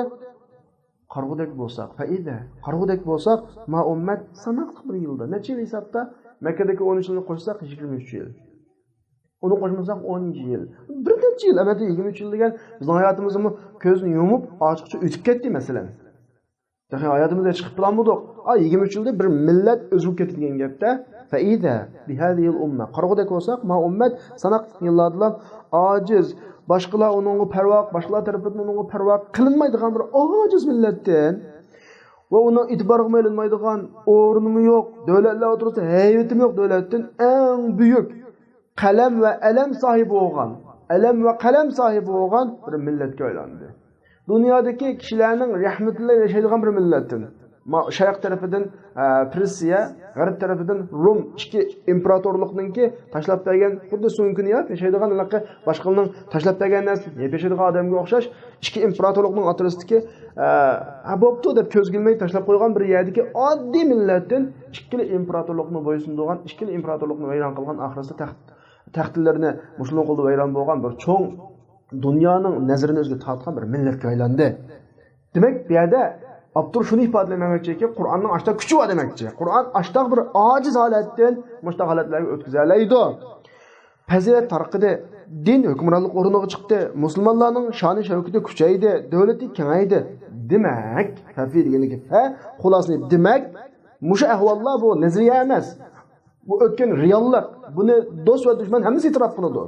قارىغۇدەك بولساق، فەئىدە، قارىغۇدەك بولساق، ما ئۇممەت ساناقلىق بىر يىلدا، نەچچە يىل ھېسابتا، مەككىدىكى ئون ئۈچ يىلنى قوشساق، يىگىرمە ئۈچ يىل. ئۇنى قوشمىساق، ئونىنچى يىل. بىر نەچچە يىل، ئەمەلىيەتتە يىگىرمە ئۈچ يىل دېگەن بىزنىڭ ھاياتىمىزمۇ كۆزنى يۇمۇپ ئاچقۇچە ئۆتۈپ كەتتى، مەسىلەن. تېخى ھاياتىمىزدا ھېچ قىلىپ بولالمىدۇق. ئا، يىگىرمە ئۈچ يىلدا بىر مىللەت ئۆزگىرىپ كەتتى دېگەن گەپتە، فەئىدە بىھازىھىل ئۇممە. قارىغۇدەك بولساق، ما ئۇممەت ساناقلىق يىللاردىلا ئاجىز، باشقىلار ئۇنىڭغا پەرۋا، باشقىلار تەرىپىدىن ئۇنىڭغا پەرۋا قىلىنمايدىغان بىر ئاجىز مىللەتتىن ۋە ئۇنىڭ ئېتىبارغىمۇ ئېلىنمايدىغان، ئورنىمۇ يوق، دۆلەتلەر ئوتتۇرىسىدا ھەيۋىتىمۇ يوق دۆلەتتىن ئەڭ بۈيۈك قەلەم ۋە ئەلەم ساھىبى بولغان، ئەلەم ۋە قەلەم ساھىبى بولغان بىر مىللەتكە ئايلاندى. دۇنيادىكى كىشىلەرنىڭ رەھمىتى بىلەن ياشايدىغان بىر مىللەتتىن، ما-، شەرق تەرىپىدىن، ئە، پېرسىيە، غەرب تەرىپىدىن رۇم ئىككى ئىمپېراتورلۇقنىڭكى تاشلاپ بەرگەن، خۇددى سۇڭكۈنى يەپ ياشايدىغان ھېلىقى باشقىلارنىڭ تاشلاپ بەرگەن نەرسىنى يەپ ياشايدىغان ئادەمگە ئوخشاش، ئىككى ئىمپېراتورلۇقنىڭ ئوتتۇرىسىدىكى، ئە، ھە، بوپتۇ دەپ كۆزگە ئىلماي تاشلاپ قويغان بىر يەردىكى ئاددىي مىللەتتىن ئىككىلا ئىمپېراتورلۇقنى بويسۇندۇرغان، ئىككىلا ئىمپېراتورلۇقنى ۋەيران قىلغان، ئاخىرسىدا تەخت-، تەختلىرىنى مۇشۇنىڭ قولىدا ۋەيران بولغان بىر چوڭ دۇنيانىڭ نەزىرىنى ئۆزىگە تارتقان بىر مىللەتكە ئايلاندى. دېمەك، بۇ يەردە ئاپتور شۇنى ئىپادىلىمەكچىكى، قۇرئاننىڭ ئاشتاق كۈچى بار دېمەكچى. قۇرئان ئاشتاق بىر ئاجىز ھالەتتىن مۇشۇنداق ھالەتلەرگە ئۆتكۈزەلەيدۇ. پەزىلەت تارقىدى، دىن ھۆكۈمرانلىق ئورنىغا چىقتى، مۇسۇلمانلارنىڭ شانى شەۋكىتى كۈچەيدى، دۆلىتى كېڭەيدى. دېمەك، فەفى دېگەندىكى فە خۇلاسىنى، دېمەك، مۇشۇ ئەھۋاللار بۇ نەزەرىيە ئەمەس. بۇ ئۆتكەن رېئاللىق. بۇنى دوست ۋە دۈشمەن ھەممىسى ئېتىراپ قىلىدۇ.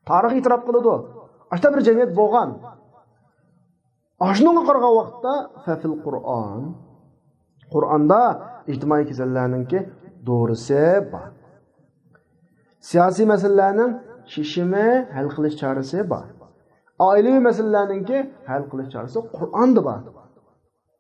تارىخ ئېتىراپ قىلىدۇ. ئاشۇنداق بىر جەمئىيەت بولغان. ئاشۇنىڭغا قارىغان ۋاقىتتا فەفىل قۇرئان، قۇرئاندا ئىجتىمائىي كېسەللەرنىڭكى دورىسى بار. سىياسىي مەسىلىلەرنىڭ شېشىمى، ھەل قىلىش چارىسى بار. ئائىلىۋى مەسىلىلەرنىڭكى ھەل قىلىش چارىسى قۇرئاندا بار.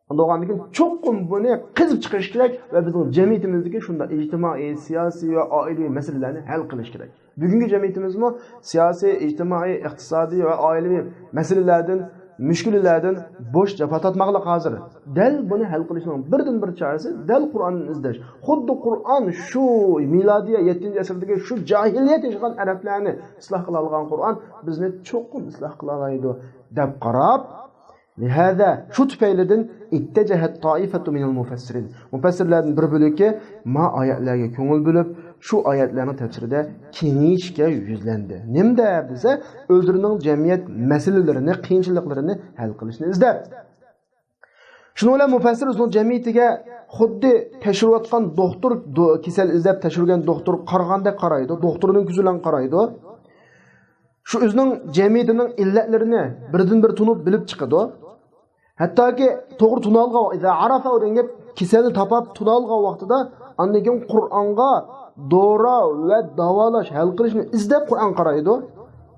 ئۇنداق بولغاندىكىن چوقۇم بۇنى قېزىپ چىقىرىش كېرەك ۋە بىزنىڭ جەمئىيىتىمىزدىكى شۇنداق ئىجتىمائىي، سىياسىي ۋە ئائىلىۋى مەسىلىلەرنى ھەل قىلىش كېرەك. بۈگۈنكى جەمئىيىتىمىزمۇ سىياسىي، ئىجتىمائىي، ئىقتىسادىي ۋە ئائىلىۋى مەسىلىلەردىن، مۈشكۈلىلەردىن بوش جاپا تارتماقلىق ھازىر. دەل بۇنى ھەل قىلىشنىڭ بىردىنبىر چارىسى دەل قۇرئاندىن ئىزدەش. خۇددى قۇرئان شۇ مىلادىيە يەتتىنچى ئەسىردىكى شۇ جاھىلىيەت ياشىغان ئەرەبلەرنى ئىسلاھ قىلالايدىغان قۇرئان بىزنى چوقۇم ئىسلاھ قىلالايدۇ، دەپ قاراپ، لىھازا، شۇ تۈپەيلىدىن، ئىتتەجەھەت تائىفەتۇ مىنەل مۇفەسسىرىن. مۇپەسسىرلەردىن بىر بۆلىكى ما ئايەتلەرگە كۆڭۈل بۆلۈپ، شۇ ئايەتلەرنىڭ تەپسىرىدە كېڭىيىشكە يۈزلەندى. نېمىدە دېسە، ئۆزلىرىنىڭ جەمئىيەت مەسىلىلىرىنى، قىيىنچىلىقلىرىنى ھەل قىلىشنى ئىزدەپ. شۇنىڭ بىلەن مۇپەسسىر ئۆزىنىڭ جەمئىيىتىگە خۇددى تەكشۈرۈۋاتقان دوختۇر، دو-، كېسەل ئىزدەپ تەكشۈرگەن دوختۇر قارىغاندەك قارايدۇ، دوختۇرنىڭ كۆزى بىلەن قارايدۇ. شۇ ئۆزىنىڭ جەمئىيىتىنىڭ ئىللەتلىرىنى بىردىن-بىر تونۇپ بىلىپ چىقىدۇ. ھەتتاكى توغرا تونۇۋالغان، ئىزا ئارافا دېگەن گەپ، كېسەلنى تاپاپ تونۇۋالغان ۋاقتىدا، ئاندىن كېيىن قۇرئانغا دورا ۋە داۋالاش، ھەل قىلىشنى ئىزدەپ قۇرئان قارايدۇ.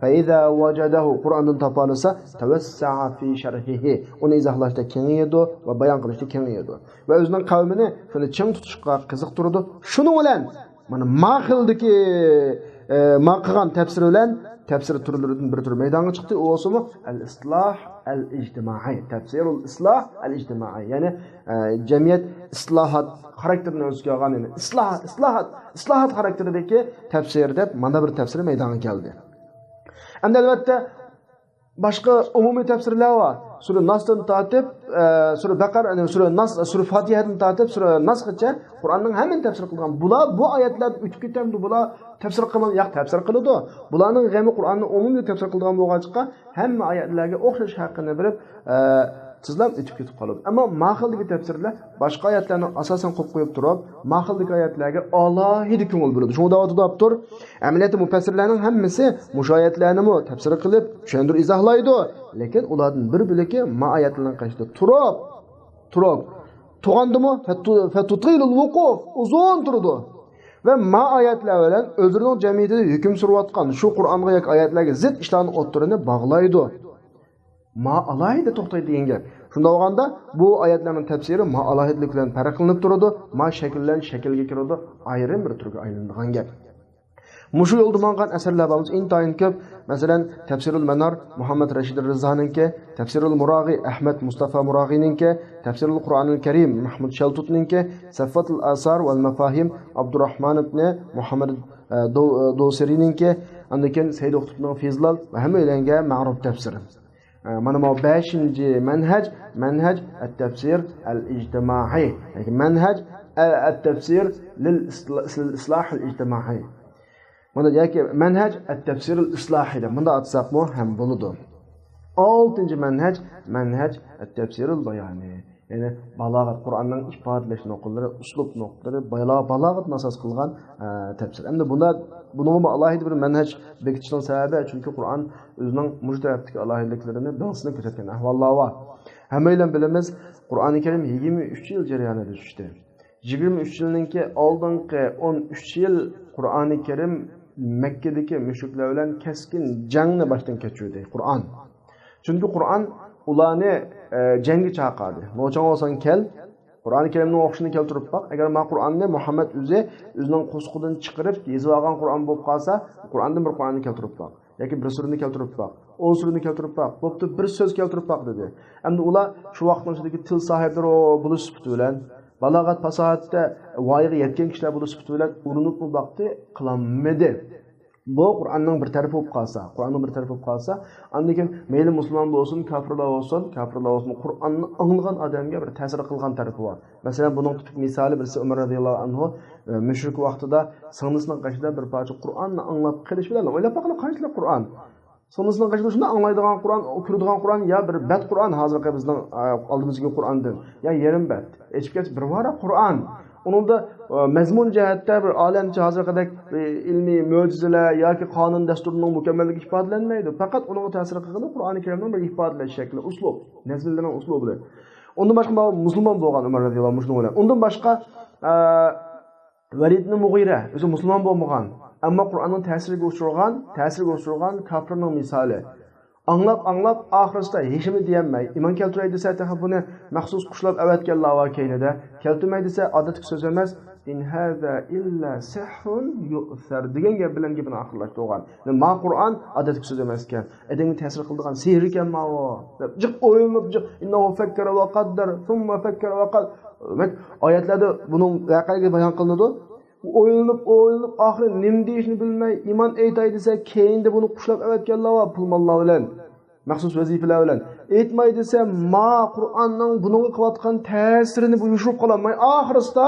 فەئىزا ۋەجەدەھۇ، قۇرئاندىن تاپالىسا، تەۋەسسەئە فى شەرھىھى، ئۇنى ئىزاھلاشتا كېڭىيىدۇ ۋە بايان قىلىشتا كېڭىيىدۇ. ۋە ئۆزىنىڭ قەۋمىنى شۇنى چىڭ تۇتۇشقا قىزىقتۇرىدۇ. شۇنىڭ بىلەن مانا ما خىلدىكى، ئە، ما قىلغان تەپسىر بىلەن تەپسىر تۈرلىرىدىن بىر تۈر مەيدانغا چىقتى. ئۇ بولسىمۇ ئەل ئىسلاھ ئەل ئىجتىمائىي، تەپسىرۇل ئىسلاھ ئەل ئىجتىمائىي. يەنى، ئە، جەمئىيەت ئىسلاھات خاراكتېرىنى ئۆز ئىچىگە ئالغان، يەنى ئىسلاھ، ئىسلاھات، ئىسلاھات خاراكتېرىدىكى تەپسىر دەپ مانا بىر تەپسىر مەيدانغا كەلدى. ئەمدى ئەلۋەتتە باشقا ئومۇمىي تەپسىرلەر بار. سۈرە ناستىن تارتىپ، ئە، سۈرە بەقەرە، يەنى سۈرە ناس، سۈرە فاتىھەدىن تارتىپ سۈرە ناسقىچە قۇرئاننىڭ ھەممىنى تەپسىر قىلغان. بۇلار بۇ ئايەتلەردىن ئۆتۈپ كېتەمدۇ؟ بۇلار تەپسىر قىلمايدۇ. ياق، تەپسىر قىلىدۇ. بۇلارنىڭ غېمى قۇرئاننى ئومۇمىي تەپسىر قىلىدىغان بولغاچقا، ھەممە ئايەتلەرگە ئوخشاش ھەققىنى بېرىپ، ئە، تېزلا ئۆتۈپ كېتىپ قالىدۇ. ئەمما ما خىلدىكى تەپسىرلەر باشقا ئايەتلەرنى ئاساسەن قويۇپ قويۇپ تۇرۇپ، ما خىلدىكى ئايەتلەرگە ئالاھىدە كۆڭۈل بۆلىدۇ. شۇڭا دەۋاتىدۇ ئاپتور، ئەمەلىيەتتە مۇپەسسىرلەرنىڭ ھەممىسى مۇشۇ ئايەتلەرنىمۇ تەپسىر قىلىپ، چۈشەندۈرۈپ ئىزاھلايدۇ. لېكىن ئۇلاردىن بىر بۆلىكى ما ئايەتلەرنىڭ قېشىدا تۇرۇپ، تۇرۇپ، تۇرغاندىمۇ فەتۇ-، فەتۇتىلۇل ۋۇقۇف، ئۇزۇن تۇرىدۇ. ۋە ما ئايەتلەر بىلەن ئۆزلىرىنىڭ جەمئىيىتىدە ھۆكۈم سۈرۈۋاتقان شۇ قۇرئانغا ياكى ئايەتلەرگە زىت ئىشلارنىڭ ئوتتۇرىنى باغلايدۇ. ما ئالاھىدە توختايدۇ دېگەن گەپ. شۇنداق بولغاندا، بۇ ئايەتلەرنىڭ تەپسىرى ما ئالاھىدىلىك بىلەن پەرقلىنىپ تۇرىدۇ، ما شەكىلدىن شەكىلگە كىرىدۇ، ئايرىم بىر تۈرگە ئايلىنىدىغان گەپ. مۇشۇ يولدا ماڭغان ئەسەرلەر بارمىز، ئىنتايىن كۆپ. مەسىلەن، تەپسىرۇل مەنار، مۇھەممەد رەشىد رىزانىڭكى، تەپسىرۇل مۇراغى، ئەھمەد مۇستافا مۇراغىنىڭكى، تەپسىرۇل قۇرئانىل كەرىم، مەھمۇد شەلتۇتنىڭكى، سەفۋەتۇل ئاسار ۋەل مەفاھىم، ئابدۇراھمان ئىبنى مۇھەممەد، ئە، دو-، ئە، دوسىرىنىڭكى، ئاندىن كېيىن سەيد قۇتۇبنىڭ فىزلال ۋە ھەممە ئۆيلەنگە مەغرۇپ تەپسىرى. ئە، مانا بۇ بەشىنچى مەنھەج، مەنھەج ئەت-تەپسىر ئەل-ئىجتىمائىي. ياكى مەنھەج ئە-، ئەت-تەپسىر لىل ئىسلا-، لىل ئىسلاھىل ئىجتىمائىي. مانا ياكى مەنھەج ئەت-تەپسىرىل ئىسلاھىي دەپ مۇنداق ئاتىساقمۇ ھەم بولىدۇ. ئالتىنچى مەنھەج، مەنھەج ئەت-تەپسىرىل بايانىي. يەنى بالاغەت، قۇرئاننىڭ ئىپادىلەش نۇقتىلىرى، ئۇسلۇب نۇقتىلىرى، بالا-، بالاغەتنى ئاساس قىلغان، ئە، تەپسىر. ئەمدى بۇندا، بۇنىڭغىمۇ ئالاھىدە بىر مەنھەج بېكىتىشنىڭ سەۋەبى، چۈنكى قۇرئان ئۆزىنىڭ مۇشۇ تەرەپتىكى ئالاھىدىلىكلىرىنى بىڭسىنى كۆرسەتكەن ئەھۋاللار بار. ھەممەيلەن بىلىمىز، قۇرئانى كەرىم يىگىرمە ئۈچ يىل جەريانىدا چۈشتى. يىگىرمە ئۈچ يىلنىڭكى ئالدىنقى ئون ئۈچ يىل قۇرئانى كەرىم مەككىدىكى مۈشرىكلەر بىلەن كەسكىن جەڭنى باشتىن كەچۈردى قۇرئان. چۈنكى قۇرئان ئۇلارنى، ئە، جەڭگە چاقىردى. نوچاڭ بولساڭ كەل، قۇرئانى كەرىمنىڭ ئوقۇشىنى كەلتۈرۈپ باق. ئەگەر ما قۇرئاننى مۇھەممەد ئۆزى ئۆزىنىڭ قورسىقىدىن چىقىرىپ يېزىۋالغان قۇرئان بولۇپ قالسا، قۇرئاندىن بىر قۇرئاننى كەلتۈرۈپ باق. ياكى بىر سۈرىنى كەلتۈرۈپ باق، ئون سۈرىنى كەلتۈرۈپ باق، بوپتۇ، بىر سۆز كەلتۈرۈپ باق، دېدى. ئەمدى ئۇلار شۇ ۋاقىتنىڭ ئىچىدىكى تىل ساھىبلىرى بولۇش سۈپىتى بىلەن، بالاغەت، پاساھەتتە ۋايىغا يەتكەن كىشىلەر بولۇش سۈپىتى بىلەن ئۇرۇنۇپمۇ باقتى، قىلالمىدى. بۇ قۇرئاننىڭ بىر تەرىپى بولۇپ قالسا، قۇرئاننىڭ بىر تەرىپى بولۇپ قالسا، ئاندىن كېيىن مەيلى مۇسۇلمان بولسۇن، كاپىرلار بولسۇن، كاپىرلار بولسۇن، قۇرئاننى ئاڭلىغان ئادەمگە بىر تەسىر قىلغان تەرىپى بار. مەسىلەن، بۇنىڭ تىپىك مىسالى بىرسى ئۆمەر رەزىياللاھۇ ئەنھۇ، ئە، مۇشرىك ۋاقتىدا سىڭلىسىنىڭ قېشىدا بىر پارچە قۇرئاننى ئاڭلاپ قېلىش بىلەن، ئويلاپ باققىلى، قانچىلىك قۇرئان. سىڭلىسىنىڭ قېشىدا شۇنداق ئاڭلايدىغان قۇرئان، كۆرىدىغان قۇرئان يا بىر بەت قۇرئان، ھازىرقى بىزنىڭ، ئە، ئالدىمىزدىكى قۇرئاندىن، يا يېرىم بەت. ئېچىپ كەتسە بىر ۋاراق قۇرئان. ئۇنىڭدا، ئە، مەزمۇن جەھەتتە بىر ئالەمچە ھازىرقىدەك، ئە، ئىلمىي مۆجىزىلەر ياكى قانۇن دەستۇرنىڭ مۇكەممەللىكى ئىپادىلەنمەيدۇ. پەقەت ئۇنىڭغا تەسىر قىلغىنى قۇرئانى كەرىمنىڭ بىر ئىپادىلەش شەكلى، ئۇسلۇب، نەزملىرىنىڭ ئۇسلۇبى. ئۇندىن باشقا مۇسۇلمان بولغان ئۆمەر رەزىياللاھۇ ئەنھۇ شۇنىڭ بىلەن. ئۇندىن باشقا، ئە، ۋەلىد ئىبنى مۇغىرە ئۆزى مۇسۇلمان بولمىغان، ئەمما قۇرئاننىڭ تەسىرىگە ئۇچرىغان، تەسىرىگە ئۇچرىغان كاپىرنىڭ مىسالى. ئاڭلاپ، ئاڭلاپ، ئاخىرسىدا ھېچنېمە دېيەلمەي، ئىمان كەلتۈرەي دېسە، تېخى بۇنى مەخسۇس قۇشلاپ ئەۋەتكەنلەر بار كەينىدە. كەلتۈرمەي دېسە، ئادەتتىكى سۆز ئەمەس، «إن هذا إلا سحر يؤثر» دېگەن گەپ بىلەن گېپىنى ئاخىرلاشتۇرغان. ما قۇرئان ئادەتتىكى سۆز ئەمەسكەن. ئادەمگە تەسىر قىلىدىغان سېھىر ئىكەن ماۋۇ، دەپ جىق ئويلىنىپ، جىق، «إنه فكر وقدر، ثم فكر وقدر». دېمەك، ئايەتلەردە بۇنىڭ ۋەقەلىكى بايان قىلىنىدۇ. ئويلىنىپ، ئويلىنىپ، ئاخىرى نېمە دېيىشنى بىلمەي، ئىمان ئېيتاي دېسە، كەينىدە بۇنى قۇشلاپ ئەۋەتكەنلەر بار، پۇل-ماللار بىلەن، مەخسۇس ۋەزىپىلەر بىلەن. ئېيتماي دېسە، ما قۇرئاننىڭ بۇنىڭغا قىلىۋاتقان تەسىرىنى بۇ يوشۇرۇپ قالالماي، ئاخىرسىدا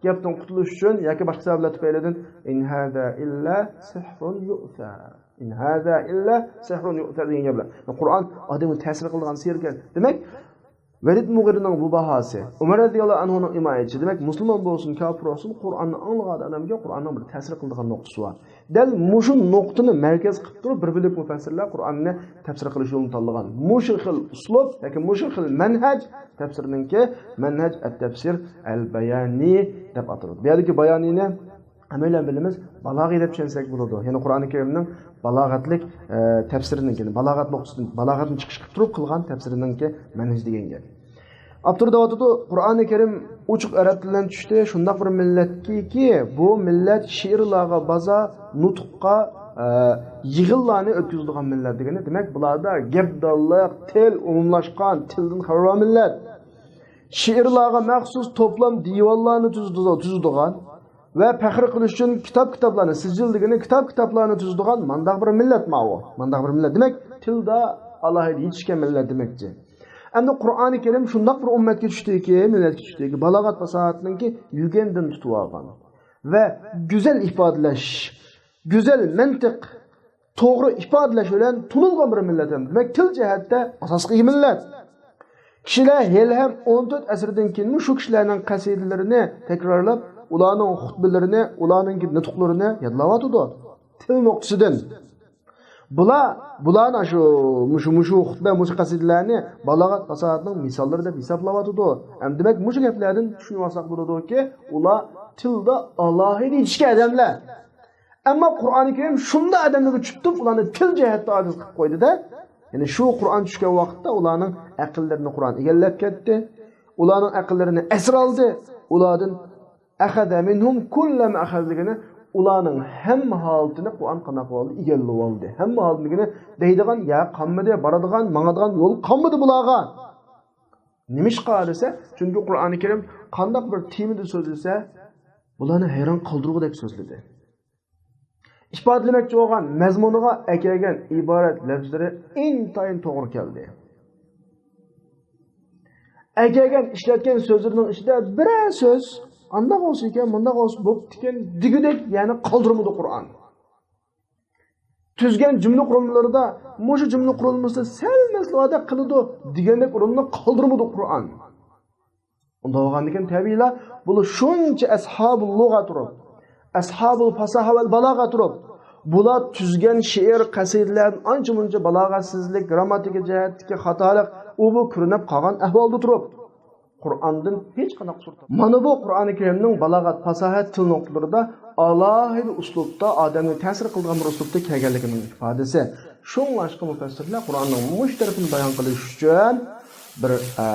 گەپتىن قۇتۇلۇش ئۈچۈن ياكى باشقا سەۋەبلەر تۈپەيلىدىن، «إن هذا إلا سحر يؤثر. إن هذا إلا سحر يؤثر» دېگەن گەپلەر. قۇرئان ئادەمگە تەسىر قىلىدىغان سېھىركەن. دېمەك، ۋەلىد مۇغىرىنىڭ بۇ باھاسى، ئۆمەر رەزىياللاھۇ ئەنھۇنىڭ ھىمايىچى، دېمەك، مۇسۇلمان بولسۇن، كاپىر بولسۇن، قۇرئاننى ئاڭلىغان ئادەمگە قۇرئاننىڭ بىر تەسىر قىلىدىغان نۇقتىسى بار. دەل مۇشۇ نۇقتىنى مەركەز قىلىپ تۇرۇپ، بىر بۆلەك مۇپەسسىرلەر قۇرئاننى تەپسىر قىلىش يولىنى تاللىغان. مۇشۇ خىل ئۇسلۇب ياكى مۇشۇ خىل مەنھەج تەپسىرنىڭكى مەنھەج ئەت-تەپسىر ئەل-بايانى دەپ ئاتىلىدۇ. بۇ يەردىكى بايانىنى ھەممەيلەن بىلىمىز، بالاغىي دەپ چۈشەنسەك بولىدۇ. يەنى قۇرئانى كەرىمنىڭ بالاغەتلىك، ئە، تەپسىرىنىڭكى، يەنى بالاغەت نۇقتىسىدىن، بالاغەتنى چىقىش قىلىپ تۇرۇپ قىلغان تەپسىرىنىڭكى مەنھەجى دېگەن گەپ. ئاپتور دەۋاتىدۇ، قۇرئانى كەرىم ئوچۇق ئەرەب تىلىدىن چۈشتى، شۇنداق بىر مىللەتكىكى، بۇ مىللەت شېئىرلارغا بازا، نۇتۇققا، ئە، يىغىنلارنى ئۆتكۈزىدىغان مىللەت دېگىنى، دېمەك، بۇلاردا گەپدانلىق، تىل ئومۇملاشقان، تىلدىن خەۋەر بار مىللەت. شېئىرلارغا مەخسۇس توپلام دىۋانلارنى تۈزىدۇ-، تۈزىدىغان ۋە پەخىر قىلىش ئۈچۈن كىتاب-كىتابلارنى، سىجىل دېگىنى كىتاب-كىتابلارنى تۈزىدىغان مانداق بىر مىللەت ماۋۇ. مانداق بىر مىللەت. دېمەك، تىلدا ئالاھىدە يېتىشكەن مىللەت دېمەكچى. ئەمدى قۇرئانى كەرىم شۇنداق بىر ئۈممەتكە چۈشتىكى، مىللەتكە چۈشتىكى، بالاغەت پاساھەتنىڭكى يۈگەندىن تۇتۇۋالغان ۋە گۈزەل ئىپادىلەش، گۈزەل مەنتىق، توغرا ئىپادىلەش بىلەن تونۇلغان بىر مىللەت ھەم، دېمەك، تىل جەھەتتە ئاساسلىق ئىگە مىللەت. كىشىلەر ھېلىھەم ئون تۆت ئەسىردىن كېيىنمۇ شۇ كىشىلەرنىڭ قەسىدىلىرىنى تەكرارلاپ، ئۇلارنىڭ خۇتبىلىرىنى، ئۇلارنىڭ نۇتۇقلىرىنى يادلاۋاتىدۇ. تىل نۇقتىسىدىن. بۇلار، بۇلارنى شۇ، مۇشۇ، مۇشۇ خۇتبە، مۇشۇ قەسىدىلەرنى بالاغەت پاساھەتنىڭ مىساللىرى دەپ ھېسابلاۋاتىدۇ. ھەم دېمەك، مۇشۇ گەپلەردىن چۈشىنىۋالساق بولىدۇكى، ئۇلار تىلدا ئالاھىدە يېتىشكەن ئادەملەر. ئەمما قۇرئانى كەرىم شۇنداق ئادەملەرگە چۈشۈپ تۇرۇپ، ئۇلارنى تىل جەھەتتە ئاجىز قىلىپ قويدى-دە. يەنى شۇ قۇرئان چۈشكەن ۋاقىتتا ئۇلارنىڭ ئەقىللىرىنى قۇرئان ئىگىلەپ كەتتى. ئۇلارنىڭ ئەقىللىرىنى ئەسىر ئالدى. ئۇلاردىن «أخذ منهم كل ما أخذ» دېگىنى، ئۇلارنىڭ ھەممە ھالىتىنى قۇرئان قانداق قىلىۋالدى؟ ئىگىلىۋالدى. ھەممە ھالىتى دېگىنى دەيدىغان يەر قالمىدى، بارىدىغان، ماڭىدىغان يول قالمىدى بۇلارغا. نېمىشقا دېسە، چۈنكى قۇرئانى كەرىم قانداق بىر تېمىدا سۆزلىسە، بۇلارنى ھەيران قالدۇرغۇدەك سۆزلىدى. ئىپادىلىمەكچى بولغان مەزمۇنىغا ئەكەلگەن ئىبارەت لەپزىلىرى ئىنتايىن توغرا كەلدى. ئەكەلگەن، ئىشلەتكەن سۆزلىرىنىڭ ئىچىدە بىرەر سۆز، «ئانداق بولسا ئىكەن، مۇنداق بولسا بوپتىكەن» دېگۈدەك يەرنى قالدۇرمىدى قۇرئان. تۈزگەن جۈملە قۇرۇلمىلىرىدا، «مۇشۇ جۈملە قۇرۇلمىسىدا سەل مەسىلە باردەك قىلىدۇ» دېگەندەك ئورۇننى قالدۇرمىدى قۇرئان. ئۇنداق بولغاندىكىن، تەبىئىيلا، بۇلار شۇنچە ئەسھابۇل لۇغە تۇرۇپ، ئەسھابۇل پاساھە ۋەل بالاغە تۇرۇپ، بۇلار تۈزگەن شېئىر، قەسىدىلەردىن ئانچە-مۇنچە بالاغەتسىزلىك، گرامماتىكا جەھەتتىكى خاتالىق، ئۇ بۇ كۆرۈنۈپ قالغان ئەھۋالدا تۇرۇپ، قۇرئاندىن ھېچقانداق قۇسۇر تاپمايدۇ. مانا بۇ قۇرئانى كەرىمنىڭ بالاغەت، پاساھەت، تىل نۇقتىلىرىدا ئالاھىدە ئۇسلۇبتا، ئادەمگە تەسىر قىلىدىغان بىر ئۇسلۇبتا كەلگەنلىكىنىڭ ئىپادىسى. شۇڭلاشقا مۇپەسسىرلەر قۇرئاننىڭ مۇشۇ تەرىپىنى بايان قىلىش ئۈچۈن بىر، ئە،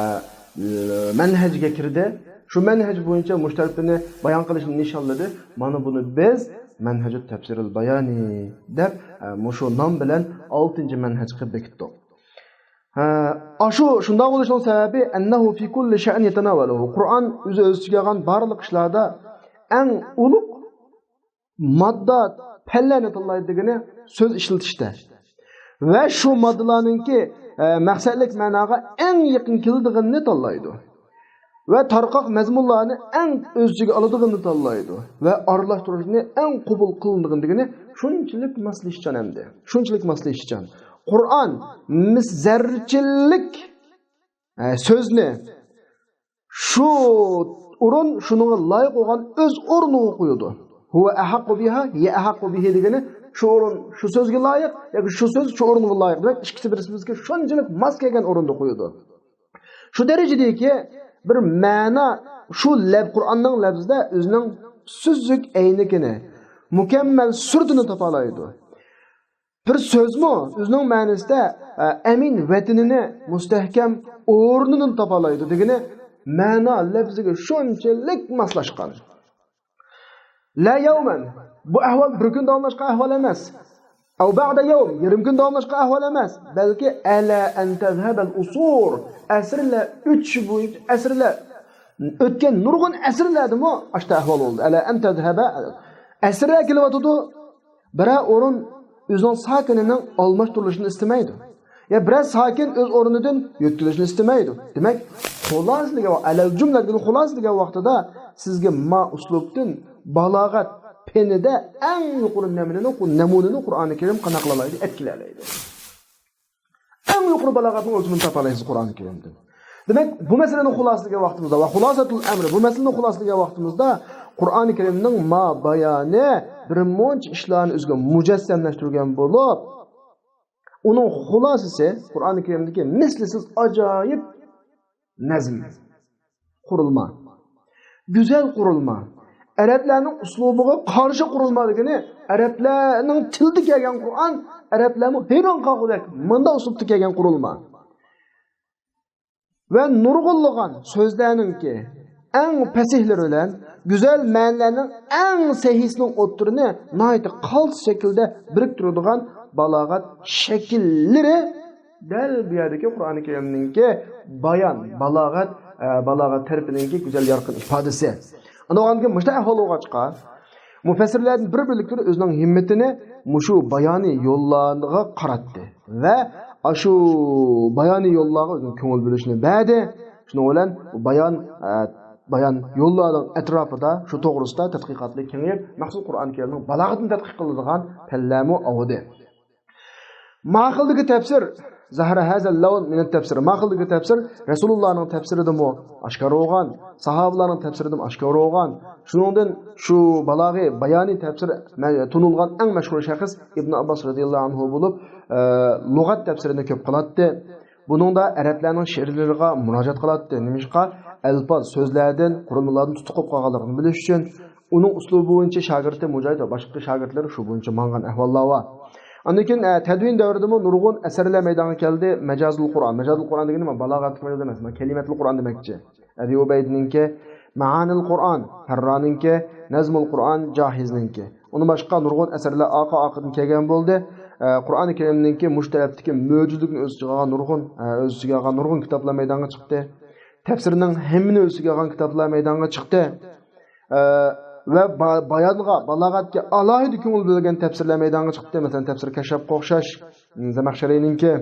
مەنھەجگە كىردى. شۇ مەنھەج بويىچە مۇشۇ تەرىپىنى بايان قىلىشنى نىشانلىدى. مانا بۇنى بىز مەنھەجۇت تەپسىرىل بايانى دەپ، ئە، مۇشۇ نام بىلەن ئالتىنچى مەنھەج قىلىپ بېكىتتۇق. ھە، ئاشۇ شۇنداق بولۇشنىڭ سەۋەبى، ئەننەھۇ فى كۇللى شەئن يەتەناۋەلۇھۇ. قۇرئان ئۆزى ئۆز ئىچىگە ئالغان بارلىق ئىشلاردا ئەڭ ئۇلۇغ ماددا، پەنلەرنى تاللايدۇ دېگىنى سۆز ئىشلىتىشتە. ۋە شۇ ماددىلارنىڭكى، ئە، مەقسەتلىك مەناغا ئەڭ يېقىن كېلىدىغىنىنى تاللايدۇ. ۋە تارقاق مەزمۇنلارنى ئەڭ ئۆز ئىچىگە ئالىدىغىنىنى تاللايدۇ. ۋە ئارىلاشتۇرۇشنى ئەڭ قوبۇل قىلىنىدىغىنى دېگىنى شۇنچىلىك ماسلىشىشچان ئەمدى. شۇنچىلىك ماسلىشىشچان. قۇرئان مىس زەررىچىلىك، ئە، سۆزنى شۇ ئورۇن شۇنىڭغا لايىق بولغان ئۆز ئورنىغا قويىدۇ. ھۇۋە ئەھەققۇ بىھا، ھىيە ئەھەققۇ بىھى دېگىنى شۇ ئورۇن شۇ سۆزگە لايىق ياكى شۇ سۆز شۇ ئورۇنغا لايىق. دېمەك، ئىككىسى بىر-بىرسىگە شۇنچىلىك ماس كەلگەن ئورۇندا قويىدۇ. شۇ دەرىجىدىكى بىر مەنا، شۇ لەپ-، قۇرئاننىڭ لەپزىدە ئۆزىنىڭ سۈزۈك ئەينىكىنى، مۇكەممەل سۈرىتىنى تاپالايدۇ. بىر سۆزمۇ ئۆزىنىڭ مەنىسىدە، ئە، ئەمىن ۋەتىنىنى، مۇستەھكەم ئورنىنى تاپالايدۇ دېگىنى مەنا لەپزىگە شۇنچىلىك ماسلاشقان. لا يومەن. بۇ ئەھۋال بىر كۈن داۋاملاشقان ئەھۋال ئەمەس. ئەۋ بەئدە يوم، يېرىم كۈن داۋاملاشقان ئەھۋال ئەمەس. بەلكى ئەلە ئەن تەزھەبەل ئۇسۇر، ئەسىرلەر ئۆتۈشى بويىچە، ئەسىرلەر ئۆتكەن نۇرغۇن ئەسىرلەردىمۇ ئاشتا ئەھۋال بولدى. ئەلە ئەن تەزھەبە، ئەسىرلەر كېلىۋاتىدۇ. بىرەر ئورۇن ئۆزىنىڭ ساكىنىنىڭ ئالماشتۇرۇلۇشىنى ئىستىمەيدۇ. يا بىرەر ساكىن ئۆز ئورنىدىن يۆتكىلىشنى ئىستىمەيدۇ. دېمەك، خۇلاسىلىگەن، ئەلەل جۈملە دېگەن خۇلاسىلىگەن ۋاقتىدا سىزگە ما ئۇسلۇبتىن بالاغەت پېنىدە ئەڭ يۇقىرى نەمۇنىنى، نەمۇنىنى قۇرئانى كەرىم قانداق قىلالايدۇ؟ ئەتكىلەلەيدى. ئەڭ يۇقىرى بالاغەتنىڭ ئۆلچىمىنى تاپالايسىز قۇرئانى كەرىمدىن. دېمەك، بۇ مەسىلىنى خۇلاسىلىگەن ۋاقتىمىزدا ۋە خۇلاسەتۇل ئەمرى، بۇ مەسىلىنى خۇلاسىلىگەن ۋاقتىمىزدا قۇرئانى كەرىمنىڭ ما بايانى بىر مۇنچە ئىشلارنى ئۆزىگە مۇجەسسەملەشتۈرگەن بولۇپ، ئۇنىڭ خۇلاسىسى قۇرئانى كەرىمدىكى مىسلىسىز ئاجايىپ نەزم، قۇرۇلما، گۈزەل قۇرۇلما، ئەرەبلەرنىڭ ئۇسلۇبىغا قارشى قۇرۇلما دېگىنى، ئەرەبلەرنىڭ تىلىدا كەلگەن قۇرئان، ئەرەبلەرمۇ ھەيران قالغۇدەك مۇنداق ئۇسلۇبتا كەلگەن قۇرۇلما. ۋە نۇرغۇنلىغان سۆزلەرنىڭكى ئەڭ پەسىھلىرى بىلەن گۈزەل مەنىلەرنىڭ ئەڭ سەھىھىسىنىڭ ئوتتۇرىنى ناھايىتى قالتىس شەكىلدە بىرىكتۈرىدىغان بالاغەت شەكىللىرى دەل بۇ يەردىكى قۇرئانى كەرىمنىڭكى بايان، بالاغەت، ئە، بالاغەت تەرىپىنىڭكى گۈزەل يارقىن ئىپادىسى. ئاندىن كېيىن مۇشۇنداق ئەھۋال بولغاچقا، مۇپەسسىرلەردىن بىر بۆلەكلىرى ئۆزىنىڭ ھىممىتىنى مۇشۇ بايانىي يوللارغا قاراتتى ۋە ئاشۇ بايانىي يوللارغا ئۆزىنىڭ كۆڭۈل بۆلۈشىنى بەردى. شۇنىڭ بىلەن بۇ بايان، ئە، بايان يوللارنىڭ ئەتراپىدا شۇ توغرىسىدا تەتقىقاتلىرى كېڭىيىپ، مەخسۇس قۇرئان كەرىمنىڭ بالاغىتىنى تەتقىق قىلىدىغان پەنلەرمۇ ئاۋۇدى. ما خىلدىكى تەپسىر، زەھرە ھەزەل لەۋن مىنەت تەپسىر. ما خىلدىكى تەپسىر رەسۇلۇللانىڭ تەپسىرىدىمۇ ئاشكارا بولغان، ساھابىلارنىڭ تەپسىرىدىمۇ ئاشكارا بولغان. شۇنىڭدىن شۇ بالاغىي، بايانىي تەپسىر مە-، تونۇلغان ئەڭ مەشھۇر شەخس ئىبن ئابباس رەزىياللاھۇ ئەنھۇ بولۇپ، ئە، لۇغەت تەپسىرىنى كۆپ قىلاتتى. بۇنىڭدا ئەرەبلەرنىڭ شېئىرلىرىغا مۇراجىئەت قىلاتتى. نېمىشقا؟ ئەلپاز، سۆزلەردىن، قۇرۇلمىلاردىن تۇتۇق بولۇپ قالغانلىقىنى بىلىش ئۈچۈن. ئۇنىڭ ئۇسلۇبى بويىچە شاگىرتى مۇجاھىد ۋە باشقا شاگىرتلىرى شۇ بويىچە ماڭغان ئەھۋاللار بار. ئاندىن كېيىن، ئە، تەدۋىن دەۋرىدىمۇ نۇرغۇن ئەسەرلەر مەيدانغا كەلدى. مەجازۇل قۇرئان. مەجازۇل قۇرئان دېگىنى مانا بالاغەتلىق مەجاز ئەمەس، مانا كەلىمەتلىك قۇرئان دېمەكچى. ئەبى ئۇبەيدنىڭكى، مەئانىل قۇرئان، فەررانىڭكى، نەزمۇل قۇرئان، جاھىزنىڭكى. ئۇندىن باشقا نۇرغۇن ئەسەرلەر ئارقا ئارقىدىن كەلگەن بولدى. ئە، قۇرئانى كەرىمنىڭكى مۇشۇ تەرەپتىكى مۆجىزىلىكنى ئۆز ئىچىگە ئالغان نۇرغۇن، ئە، ئۆز ئىچىگە ئالغان نۇرغۇن كىتابلار مەيدانغا چىقتى. تەپسىرنىڭ ھەممىنى ئۆز ئىچىگە ئالغان كىتابلار مەيدانغا چىقتى. ئە، ۋە با-، بايانغا، بالاغەتكە ئالاھىدە كۆڭۈل بۆلگەن تەپسىرلەر مەيدانغا چىقتى. مەسىلەن، تەپسىر كەششاپقا ئوخشاش، زەمەخشەرىنىڭكى.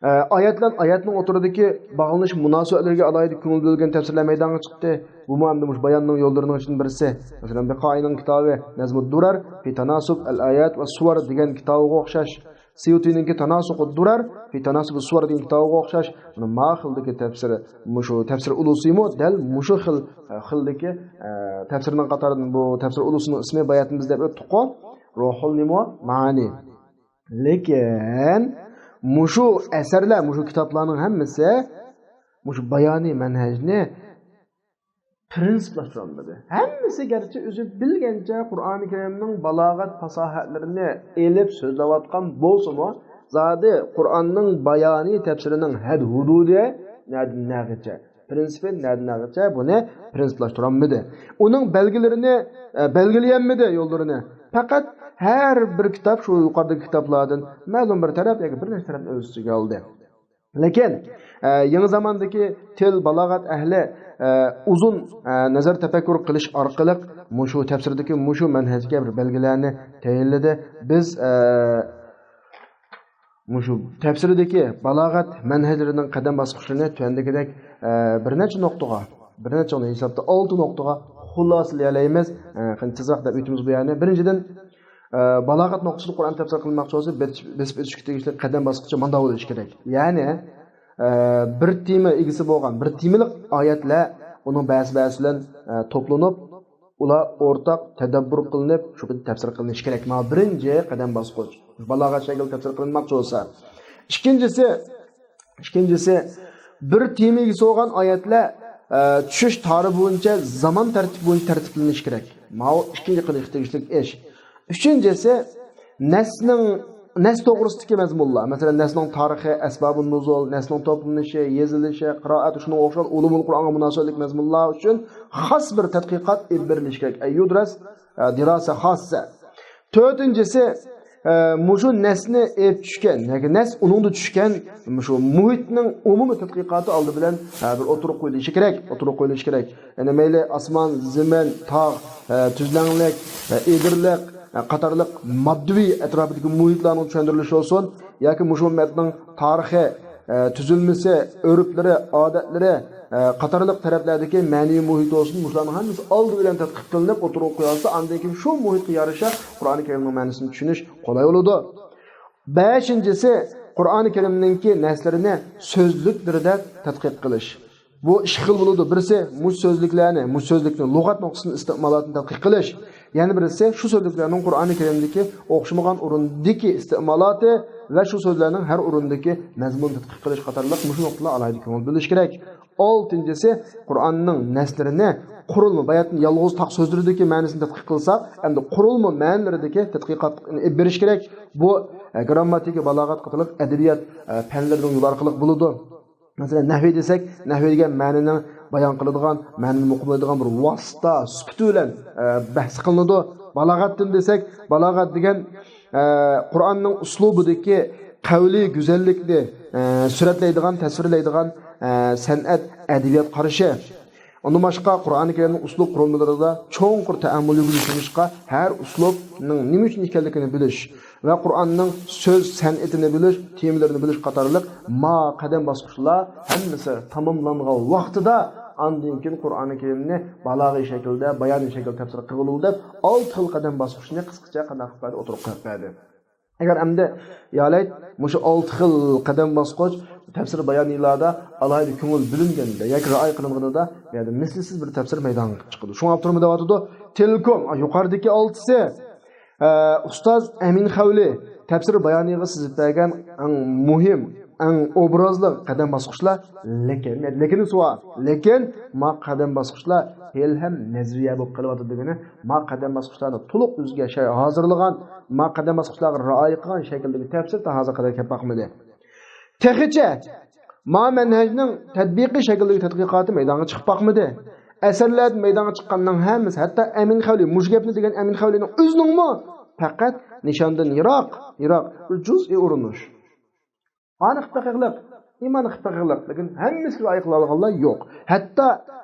ئە، ئايەت بىلەن ئايەتنىڭ ئوتتۇرىدىكى باغلىنىش مۇناسىۋەتلىرىگە ئالاھىدە كۆڭۈل بۆلگەن تەپسىرلەر مەيدانغا چىقتى. بۇمۇ ئەمدى مۇشۇ باياننىڭ يوللىرىنىڭ ئىچىدىن بىرسى. مەسىلەن، بىقائىنىڭ كىتابى نەزمۇد دۇرەر في تناسب الآيات والسور دېگەن كىتابىغا ئوخشاش. سيۇتىنىڭكى تاناسۇقۇد دۇرەر في تناسب السور دېگەن كىتابىغا ئوخشاش. مانا ما خىلدىكى تەپسىر، مۇشۇ تەپسىر ئۇلۇسىمۇ دەل مۇشۇ خىل، خىلدىكى، ئە، تەپسىرنىڭ قاتارىدىن بۇ تەپسىر ئۇلۇسىنىڭ ئىسمى باياتىن بىز دەپ ئۆتتۇققۇ. روھۇل نېمە؟ مەئانى. لېكىن مۇشۇ ئەسەرلەر، مۇشۇ كىتابلارنىڭ ھەممىسى مۇشۇ بايانىي مەنھەجنى پىرىنسىپلاشتۇرالمىدى. ھەممىسى گەرچە ئۆزى بىلگەنچە قۇرئانى كەرىمنىڭ بالاغەت پاساھەتلىرىنى ئېلىپ سۆزلەۋاتقان بولسىمۇ، زادى قۇرئاننىڭ بايانىي تەپسىرىنىڭ ھەد-ھۇدۇدى نەدىن نەغىچە، پىرىنسىپى نەدىن نەغىچە بۇنى پىرىنسىپلاشتۇرالمىدى. ئۇنىڭ بەلگىلىرىنى، ئە، بەلگىلىيەلمىدى يوللىرىنى. پەقەت ھەر بىر كىتاب شۇ يۇقىرىدىكى كىتابلاردىن مەلۇم بىر تەرەپ ياكى بىر نەچچە تەرەپنى ئۆز ئىچىگە ئالدى. لېكىن، ئە، يېڭى زاماندىكى تىل، بالاغەت ئەھلى، ئە، ئۇزۇن، ئە، نەزەر تەپەككۇر قىلىش ئارقىلىق مۇشۇ تەپسىردىكى مۇشۇ مەنھەجگە بىر بەلگىلەرنى تەيىنلىدى. بىز، ئە، مۇشۇ تەپسىردىكى بالاغەت مەنھەجلىرىنىڭ قەدەم باسقۇچلىرىنى تۆۋەندىكىدەك، ئە، بىر نەچچە نۇقتىغا، بىر نەچچە ھېسابتا ئالتە نۇقتىغا خۇلاسىلىيەلەيمىز. ئە، قېنى تېزرەك دەپ ئۆتىمىز بۇ يەرنى. بىرىنچىدىن، ئە، بالاغەت نۇقتىسىدا قۇرئان تەپسىر قىلماقچى بولسا، بېسىپ، بېسىپ ئۆتۈشكە تېگىشلىك قەدەم باسقۇچى مۇنداق بولۇشى كېرەك. يەنى، ئە، بىر تېما ئىگىسى بولغان، بىر تېمىلىق ئايەتلەر ئۇنىڭ بەزى، بەزى بىلەن، ئە، توپلىنىپ، ئۇلار ئورتاق تەدەببۇر قىلىنىپ، شۇ قېتىم تەپسىر قىلىنىشى كېرەك. مانا بىرىنچى قەدەم باسقۇچ. بالاغەت شەكلىدە تەپسىر قىلىنماقچى بولسا. ئىككىنچىسى، ئىككىنچىسى، بىر تېما ئىگىسى بولغان ئايەتلەر، ئە، چۈشۈش تارى بويىچە، زامان تەرتىپى بويىچە تەرتىپلىنىشى كېرەك. ماۋۇ ئىككىنچى قىلىشقا تېگىشلىك ئىش. ئۈچىنچىسى، نەسنىڭ، نەس توغرىسىدىكى مەزمۇنلار. مەسىلەن، نەسنىڭ تارىخى، ئەسبابۇن نۇزۇل، نەسنىڭ توپلىنىشى، يېزىلىشى، قىرائەت، شۇنىڭغا ئوخشىغان ئۇلۇمۇل قۇرئانغا مۇناسىۋەتلىك مەزمۇنلار ئۈچۈن خاس بىر تەتقىقات ئېلىپ بېرىلىشى كېرەك. ئەي يۇدرەس، ئە، دىراسە خاسسە. تۆتىنچىسى، ئە، مۇشۇ نەسنى ئېلىپ چۈشكەن ياكى نەس ئۇنىڭدا چۈشكەن مۇشۇ مۇھىتنىڭ ئومۇمىي تەتقىقاتى ئالدى بىلەن، ئە، بىر ئوتتۇرىغا قويۇلۇشى كېرەك، ئوتتۇرىغا قويۇلۇشى كېرەك. يەنى مەيلى ئاسمان، زېمىن، تاغ، ئە، تۈزلەڭلىك، ئە، ئېگىرلىق، ئە، قاتارلىق ماددىۋى ئەتراپىدىكى مۇھىتلارنىڭ چۈشەندۈرۈلۈشى بولسۇن ياكى مۇشۇ ئۈممەتنىڭ تارىخى، ئە، تۈزۈلمىسى، ئۆرپلىرى، ئادەتلىرى، ئە، قاتارلىق تەرەپلەردىكى مەنىۋى مۇھىت بولسۇن، مۇشۇلارنىڭ ھەممىسى ئالدى بىلەن تەتقىق قىلىنىپ ئوتتۇرىغا قويۇلسا، ئاندىن كېيىن شۇ مۇھىتقا يارىشا قۇرئانى كەرىمنىڭ مەنىسىنى چۈشىنىش قولاي بولىدۇ. بەشىنچىسى، قۇرئانى كەرىمنىڭكى نەسلىرىنى سۆزلۈكلىرىدە تەتقىق قىلىش. بۇ ئىككى خىل بولىدۇ. بىرسى مۇشۇ سۆزلۈكلەرنى، مۇشۇ سۆزلۈكنى لۇغەت نۇقتىسىدىن ئىستېمالاتىنى تەتقىق قىلىش. يەنە بىرسى شۇ سۆزلۈكلەرنىڭ قۇرئانى كەرىمدىكى ئوخشىمىغان ئورۇندىكى ئىستېمالاتى ۋە شۇ سۆزلەرنىڭ ھەر ئورۇندىكى مەزمۇنىنى تەتقىق قىلىش قاتارلىق مۇشۇ نۇقتىلار ئالاھىدە كۆڭۈل بۆلۈش كېرەك. ئالتىنچىسى، قۇرئاننىڭ نەسلىرىنى قۇرۇلما، باياتىن يالغۇز تاق سۆزلىرىدىكى مەنىسىنى تەتقىق قىلساق، ئەمدى قۇرۇلما مەنىلىرىدىكى تەتقىقاتنى ئېلىپ بېرىش كېرەك. بۇ، ئە، گرامماتىكا، بالاغەت قاتارلىق ئەدەبىيات، ئە، پەنلىرىنىڭ يولى ئارقىلىق بولىدۇ. مەسىلەن، نەھۋى دېسەك، نەھۋى دېگەن مەنىنىڭ بايان قىلىدىغان، مەنىنى مۇقىملايدىغان بىر ۋاسىتە سۈپىتى بىلەن، ئە، بەھس قىلىنىدۇ. بالاغەتتىن دېسەك، بالاغەت دېگەن، ئە، قۇرئاننىڭ ئۇسلۇبىدىكى قەۋلىي گۈزەللىكنى، ئە، سۈرەتلەيدىغان، تەسۋىرلەيدىغان، ئە، سەنئەت، ئەدەبىيات قارىشى. ئۇندىن باشقا، قۇرئانى كەرىمنىڭ ئۇسلۇب قۇرۇلمىلىرىدا چوڭقۇر تەئەممۇل يۈرگۈزۈش بولۇشقا، ھەر ئۇسلۇبنىڭ نېمە ئۈچۈن ئىكەنلىكىنى بىلىش ۋە قۇرئاننىڭ سۆز سەنئىتىنى بىلىش، تېمىلىرىنى بىلىش قاتارلىق ما قەدەم باسقۇچلار ھەممىسى تاماملانغان ۋاقتىدا، ئاندىن كېيىن قۇرئانى كەرىمنى بالاغىي شەكىلدە، بايانىي شەكىلدە تەپسىر قىلغىلى بولىدۇ دەپ، ئالتە خىل قەدەم باسقۇچنى قىسقىچە قانداق قىلىپ بەردى، ئوتتۇرىغا قويۇپ بەردى. ئەگەر ئەمدى يالايت مۇشۇ ئالتە خىل قەدەم باسقۇچ تەپسىر بايانىيلاردا ئالاھىدە كۆڭۈل بۆلۈنگەندە ياكى رىئايە قىلىنغىنىدا، يەنى مىسلىسىز بىر تەپسىر مەيدانغا چىقىدۇ. شۇڭا ئاپتورمۇ دەۋاتىدۇ، تىلكۇم، ئا، يۇقىرىدىكى ئالتىسى، ئە، ئۇستاز ئەمىن خەۋلى تەپسىر بايانىيغا سىزىپ بەرگەن ئەڭ مۇھىم، ئەڭ ئوبرازلىق قەدەم باسقۇچلار. لېكىن، لېكىن سوئال، لېكىن ما قەدەم باسقۇچلار ھېلىھەم نەزەرىيە بولۇپ قېلىۋاتىدۇ دېگىنى، ما قەدەم باسقۇچلارنى تولۇق ئۆزىگە شەي ھازىرلىغان، ما قەدەم باسقۇچلارغا رىئايە قىلغان شەكىلدىكى تەپسىر تا ھازىرغا قەدەر كەپ باقمىدى. تېخىچە ما مەنھەجنىڭ تەتبىقىي شەكىلدىكى تەتقىقاتى مەيدانغا چىقىپ باقمىدى. ئەسەرلەردىن مەيدانغا چىققاننىڭ ھەممىسى، ھەتتا ئەمىن خەۋلى، مۇشۇ گەپنى دېگەن ئەمىن خەۋلىنىڭ ئۆزىنىڭمۇ پەقەت نىشاندىن يىراق، يىراق بىر جۇزئىي ئۇرۇنۇش. ئانى قىلىپ بېقىغلىق، ئىمانى قىلىپ بېقىغلىق، لېكىن ھەممىسىگە ئايىقلاۋالغانلار يوق. ھەتتا،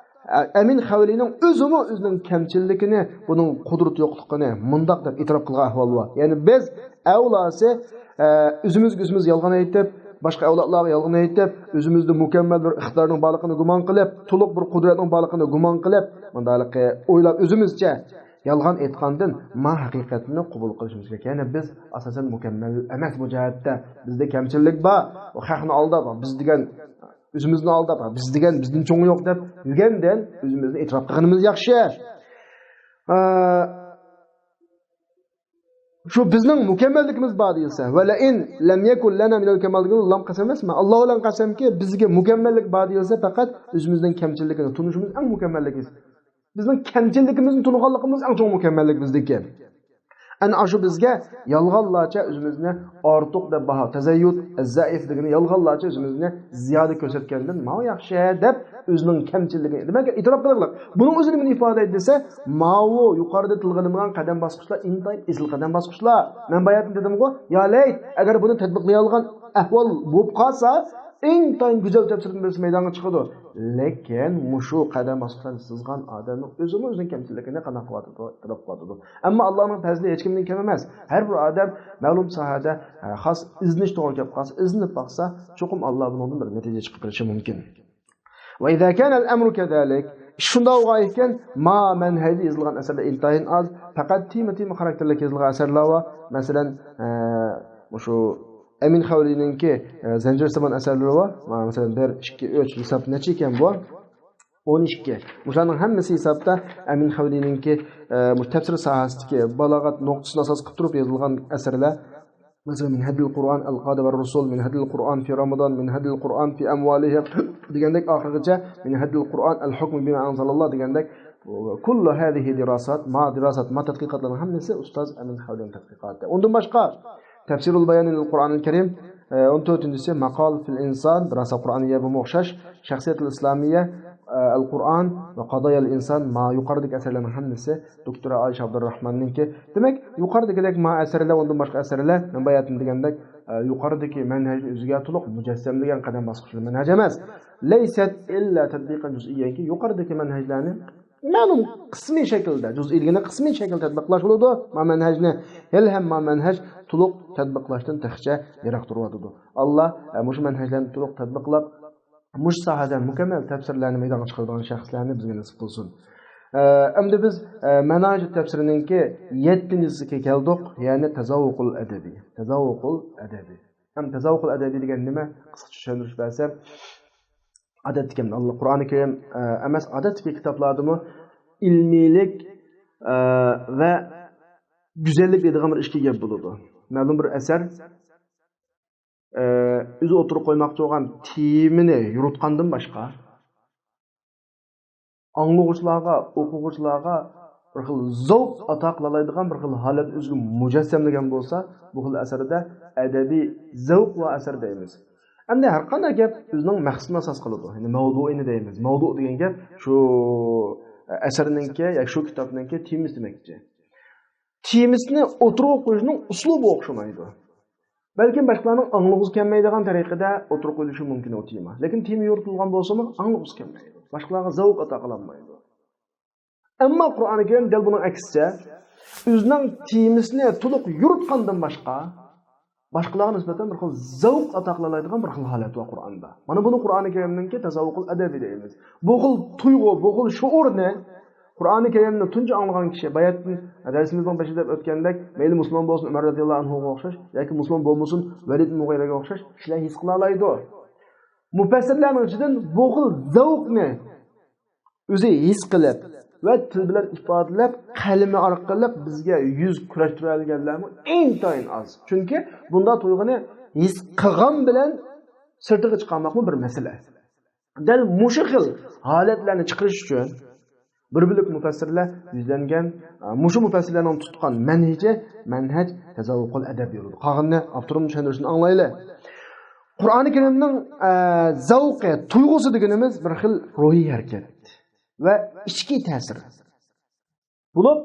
ئە، ئەمىن خەۋلىنىڭ ئۆزىمۇ ئۆزىنىڭ كەمچىللىكىنى، بۇنىڭ قۇدرىتى يوقلۇقىنى مۇنداق دەپ ئېتىراپ قىلغان ئەھۋال بار. يەنى بىز ئەۋلاسى، ئە، ئۆزىمىزگە ئۆزىمىز يالغان ئېيتىپ، باشقا ئەۋلادلارغا يالغان ئېيتىپ، ئۆزىمىزدە مۇكەممەل بىر ئىقتىدارنىڭ بارلىقىنى گۇمان قىلىپ، تولۇق بىر قۇدرەتنىڭ بارلىقىنى گۇمان قىلىپ، مۇنداقلىقى ئويلاپ ئۆزىمىزچە يالغان ئېيتقاندىن، ما ھەقىقەتنى قوبۇل قىلىشىمىز كېرەك. يەنى بىز ئاساسەن مۇكەممەل ئەمەس بۇ جەھەتتە. بىزدە كەمچىللىك بار. ئۇ خەقنى ئالداپ، بىز دېگەن، ئۆزىمىزنى ئالداپ، بىز دېگەن، بىزدىن چوڭى يوق دەپ يۈرگەندىن ئۆزىمىزنى ئېتىراپ قىلغىنىمىز ياخشى. ئە، شۇ بىزنىڭ مۇكەممەللىكىمىز بار دېيىلسە، ۋە لەئىن لەم يەكۇن لەنا مىنەل كەمال دېگەن لام قەسەم ئەمەسمۇ؟ ئاللا بىلەن قەسەمكى، بىزگە مۇكەممەللىك بار دېيىلسە، پەقەت ئۆزىمىزنىڭ كەمچىللىكىنى تونۇشىمىز ئەڭ مۇكەممەللىكىمىز. بىزنىڭ كەمچىللىكىمىزنى تونۇغانلىقىمىز ئەڭ چوڭ مۇكەممەللىك بىزدىكى. ئەنە ئاشۇ بىزگە يالغانلارچە ئۆزىمىزنى ئارتۇق دەپ باھا، تەزەييۇت، ئەززەئىف دېگىنى يالغانلارچە ئۆزىمىزنى زىيادە كۆرسەتكەندىن ماۋۇ ياخشى دەپ ئۆزىنىڭ كەمچىللىكىنى دېمەك ئېتىراپ قىلىقلىق. بۇنىڭ ئۆزى نېمىنى ئىپادىلەيدۇ دېسە، ماۋۇ يۇقىرىدا تىلغا ئېلىنغان قەدەم باسقۇچلار ئىنتايىن ئېسىل قەدەم باسقۇچلار. مەن باياتىن دېدىمغۇ، يا لەيت، ئەگەر بۇنى تەتبىقلىيالىغان ئەھۋال بولۇپ قالسا، ئىنتايىن گۈزەل تەپسىرىدىن بىرسى مەيدانغا چىقىدۇ. لېكىن مۇشۇ قەدەم باسقۇچلارنى سىزغان ئادەمنىڭ ئۆزىمۇ ئۆزىنىڭ كەمچىلىكىنى قانداق قىلىۋاتىدۇ، تەلەپ قىلىۋاتىدۇ. ئەمما ئاللانىڭ پەزلى ھېچكىمدىن كەم ئەمەس. ھەر بىر ئادەم مەلۇم ساھەدە، ئە، خاس ئىزدىنىش توغرا كەپ قالسا، ئىزدىنىپ باقسا، چوقۇم ئاللا بۇنىڭدىن بىر نەتىجە چىقىرىشى مۇمكىن. وإذا كان الأمر كذلك، ئىش شۇنداق بولغان ئىكەن، ما مەنھەجدە يېزىلغان ئەسەرلەر ئىنتايىن ئاز، پەقەت تېما، تېما خاراكتېرلىك يېزىلغان ئەسەرلەر بار. مەسىلەن، ئە، مۇشۇ ئەمىن خەۋلىنىڭكى، ئە، زەنجىرسىمان ئەسەرلىرى بار. مانا، مەسىلەن، بىر، ئىككى، ئۈچ، ھېساب نەچچە ئىكەن بۇ؟ ئون ئىككى. مۇشۇلارنىڭ ھەممىسى ھېسابتا ئەمىن خەۋلىنىڭكى، ئە، مۇشۇ تەپسىر ساھەسىدىكى بالاغەت نۇقتىسىنى ئاساس قىلىپ تۇرۇپ يېزىلغان ئەسەرلەر. مەسىلەن، مىنھەجىل قۇرئان ئەل قادى ۋە رۇسۇل، مىنھەجىل قۇرئان فى رامىدان، مىنھەجىل قۇرئان فى ئەمۋالىھىم دېگەندەك ئاخىرغىچە، مىنھەجىل قۇرئان ئەل ھۇكمى بىما ئەنزەلاللا دېگەندەك، كۇللۇ ھازىھى دىراسات، ما دىراسات، ما تەتقىقاتلارنىڭ ھەممىسى ئۇستاز ئەمىن خەۋلىنىڭ تەتقىقاتى. ئۇندىن باشقا، تەفسىرۇل بايان لىل قۇرئانىل كەرىم، ئە، ئون تۆتىنچىسى، ماقال فىل ئىنسان، دىراسە قۇرئانىيە بۇمۇ ئوخشاش، شەخسىيەتۇل ئىسلامىيە، ئە، ئەل قۇرئان ۋە قادايال ئىنسان، ما يۇقىرىدىكى ئەسەرلەرنىڭ ھەممىسى دوكتور ئائىشە ئابدۇرراھماننىڭكى. دېمەك، يۇقىرىدىكىدەك ما ئەسەرلەر، ئۇندىن باشقا ئەسەرلەر، مەن باياتىن دېگەندەك، ئە، يۇقىرىدىكى مەنھەجنى ئۆزىگە تولۇق مۇجەسسەملىگەن قەدەم باسقۇچلۇق مەنھەج ئەمەس. لەيسەت ئىللا تەتبىقەن جۇزئىييەنكى، يۇقىرىدىكى مەنھەجلەرنى مەلۇم قىسمىي شەكىلدە، جۇزئىي دېگەندە قىسمىي شەكىلدە تەتبىقلاش بولىدۇ. ما مەنھەجنى ھېلىھەم ما مەنھەج تولۇق تەتبىقلاشتىن تېخىچە يىراق تۇرۇۋاتىدۇ. ئاللا، ئە، مۇشۇ مەنھەجلەرنى تولۇق تەتبىقلاپ، مۇشۇ ساھەدە مۇكەممەل تەپسىرلەرنى مەيدانغا چىقىرىدىغان شەخسلەرنى بىزگە نېسىپ قىلسۇن. ئە، ئەمدى بىز، ئە، مەناجىت تەپسىرىنىڭكى يەتتىنچىسىگە كەلدۇق، يەنى تەزاۋۇقۇل ئەدەبى. تەزاۋۇقۇل ئەدەبى. ھەم تەزاۋۇقۇل ئەدەبى دېگەن نېمە؟ قىسقىچە چۈشەندۈرۈش بەرسەم، ئادەتتىكى، قۇرئانى كەرىم، ئە، ئەمەس، ئادەتتىكى كىتابلاردىمۇ ئىلمىيلىك، ئە، ۋە گۈزەللىك دەيدىغان بىر ئىككى گەپ بولىدۇ. مەلۇم بىر ئەسەر، ئە، ئۆزى ئوتتۇرىغا قويماقچى بولغان تېمىنى يورۇتقاندىن باشقا، ئاڭلىغۇچىلارغا، ئوقۇغۇچىلارغا بىر خىل زەۋق ئاتا قىلالايدىغان بىر خىل ھالەتنى ئۆزىگە مۇجەسسەملىگەن بولسا، بۇ خىل ئەسەردە ئەدەبىي زەۋق بار ئەسەر دەيمىز. ئەمدى ھەر قانداق گەپ ئۆزىنىڭ مەقسىتىنى ئاساس قىلىدۇ. يەنى مەۋزۇئىنى دەيمىز. مەۋزۇ دېگەن گەپ شۇ ئەسەرنىڭكى ياكى شۇ كىتابنىڭكى تېمىسى دېمەكچى. تېمىسىنى ئوتتۇرىغا قويۇشنىڭ ئۇسلۇبى ئوخشىمايدۇ. بەلكىم باشقىلارنىڭ ئاڭلىغۇسى كەلمەيدىغان تەرىقىدە ئوتتۇرىغا قويۇلۇشى مۇمكىن ئۇ تېما. لېكىن تېما يورۇتۇلغان بولسىمۇ ئاڭلىغۇسى كەلمەيدۇ. باشقىلارغا زەۋق ئاتا قىلالمايدۇ. ئەمما قۇرئانى كەرىم دەل بۇنىڭ ئەكسىچە، ئۆزىنىڭ تېمىسىنى تولۇق يورۇتقاندىن باشقا، باشقىلارغا نىسبەتەن بىر خىل زەۋق ئاتا قىلالايدىغان بىر خىل ھالەت بار قۇرئاندا. مانا بۇنى قۇرئانى كەرىمنىڭكى تەزاۋۇقۇل ئەدەبى دەيمىز. بۇ خىل تۇيغۇ، بۇ خىل شوئۇرنى قۇرئانى كەرىمنى تۇنجى ئاڭلىغان كىشى، باياتىن دەرسىمىزنىڭ بېشىدا دەپ ئۆتكەندەك، مەيلى مۇسۇلمان بولسۇن ئۆمەر رەزىياللاھۇ ئەنھۇغا ئوخشاش ياكى مۇسۇلمان بولمىسۇن ۋەلىد مۇغىرەگە ئوخشاش كىشىلەر ھېس قىلالايدۇ. مۇپەسسىرلەرنىڭ ئىچىدىن بۇ خىل زەۋقنى ئۆزى ھېس قىلىپ ۋە تىل بىلەن ئىپادىلەپ، قەلىمى ئارقىلىق بىزگە يۈز كۆرسىتىۋالغانلارمۇ ئىنتايىن ئاز. چۈنكى بۇنداق تۇيغۇنى ھېس قىلغان بىلەن سىرتىغا چىقارماقمۇ بىر مەسىلە. دەل مۇشۇ خىل ھالەتلەرنى چىقىرىش ئۈچۈن بىر بۆلەك مۇپەسسىرلەر يۈزلەنگەن، مۇشۇ مۇپەسسىرلەرنىڭ تۇتقان مەنھىجى، مەنھەج تەزاۋۇقۇل ئەدەب يولىدۇر. قالغىنىنى ئاپتورۇمنىڭ چۈشەندۈرۈشىدىن ئاڭلايلى. قۇرئانى كەرىمنىڭ، ئە، زەۋقى، تۇيغۇسى دېگىنىمىز بىر خىل روھىي ھەرىكەت ۋە ئىچكى تەسىر بولۇپ،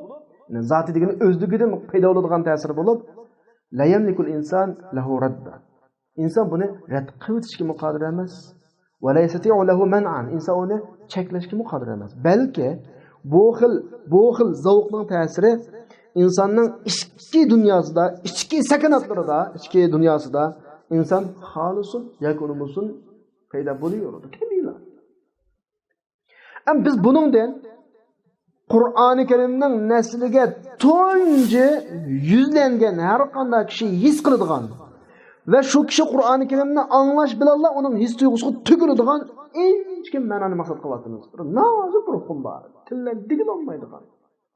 يەنى زاتى دېگىنى ئۆزلۈكىدىن پەيدا بولىدىغان تەسىر بولۇپ، لا يەملىكۇل ئىنسان لەھۇ رەددا. ئىنسان بۇنى رەت قىلىۋېتىشكىمۇ قادىر ئەمەس. ۋە لا يەستەتىئۇ لەھۇ مەنئەن. ئىنسان ئۇنى چەكلەشكىمۇ قادىر ئەمەس. بەلكى بۇ خىل، بۇ خىل زەۋقنىڭ تەسىرى ئىنساننىڭ ئىچكى دۇنياسىدا، ئىچكى سەكىناتلىرىدا، ئىچكى دۇنياسىدا ئىنسان خالىسۇن ياكى ئۇنىمىسۇن پەيدا بولۇۋېرىدۇ. تەبىئىيلا. ئەمما بىز بۇنىڭدىن قۇرئانى كەرىمنىڭ نەسلىگە تۇنجى يۈزلەنگەن ھەر قانداق كىشى ھېس قىلىدىغان ۋە شۇ كىشى قۇرئانى كەرىمنى ئاڭلاش بىلەنلا ئۇنىڭ ھېس تۇيغۇسىغا تۆكۈلىدىغان ئىنچىكە مەنانى مەقسەت قىلىۋاتىمىز. بىر نازۇك بىر ئۇقۇم بار. تىللار دېگىلى بولمايدىغان.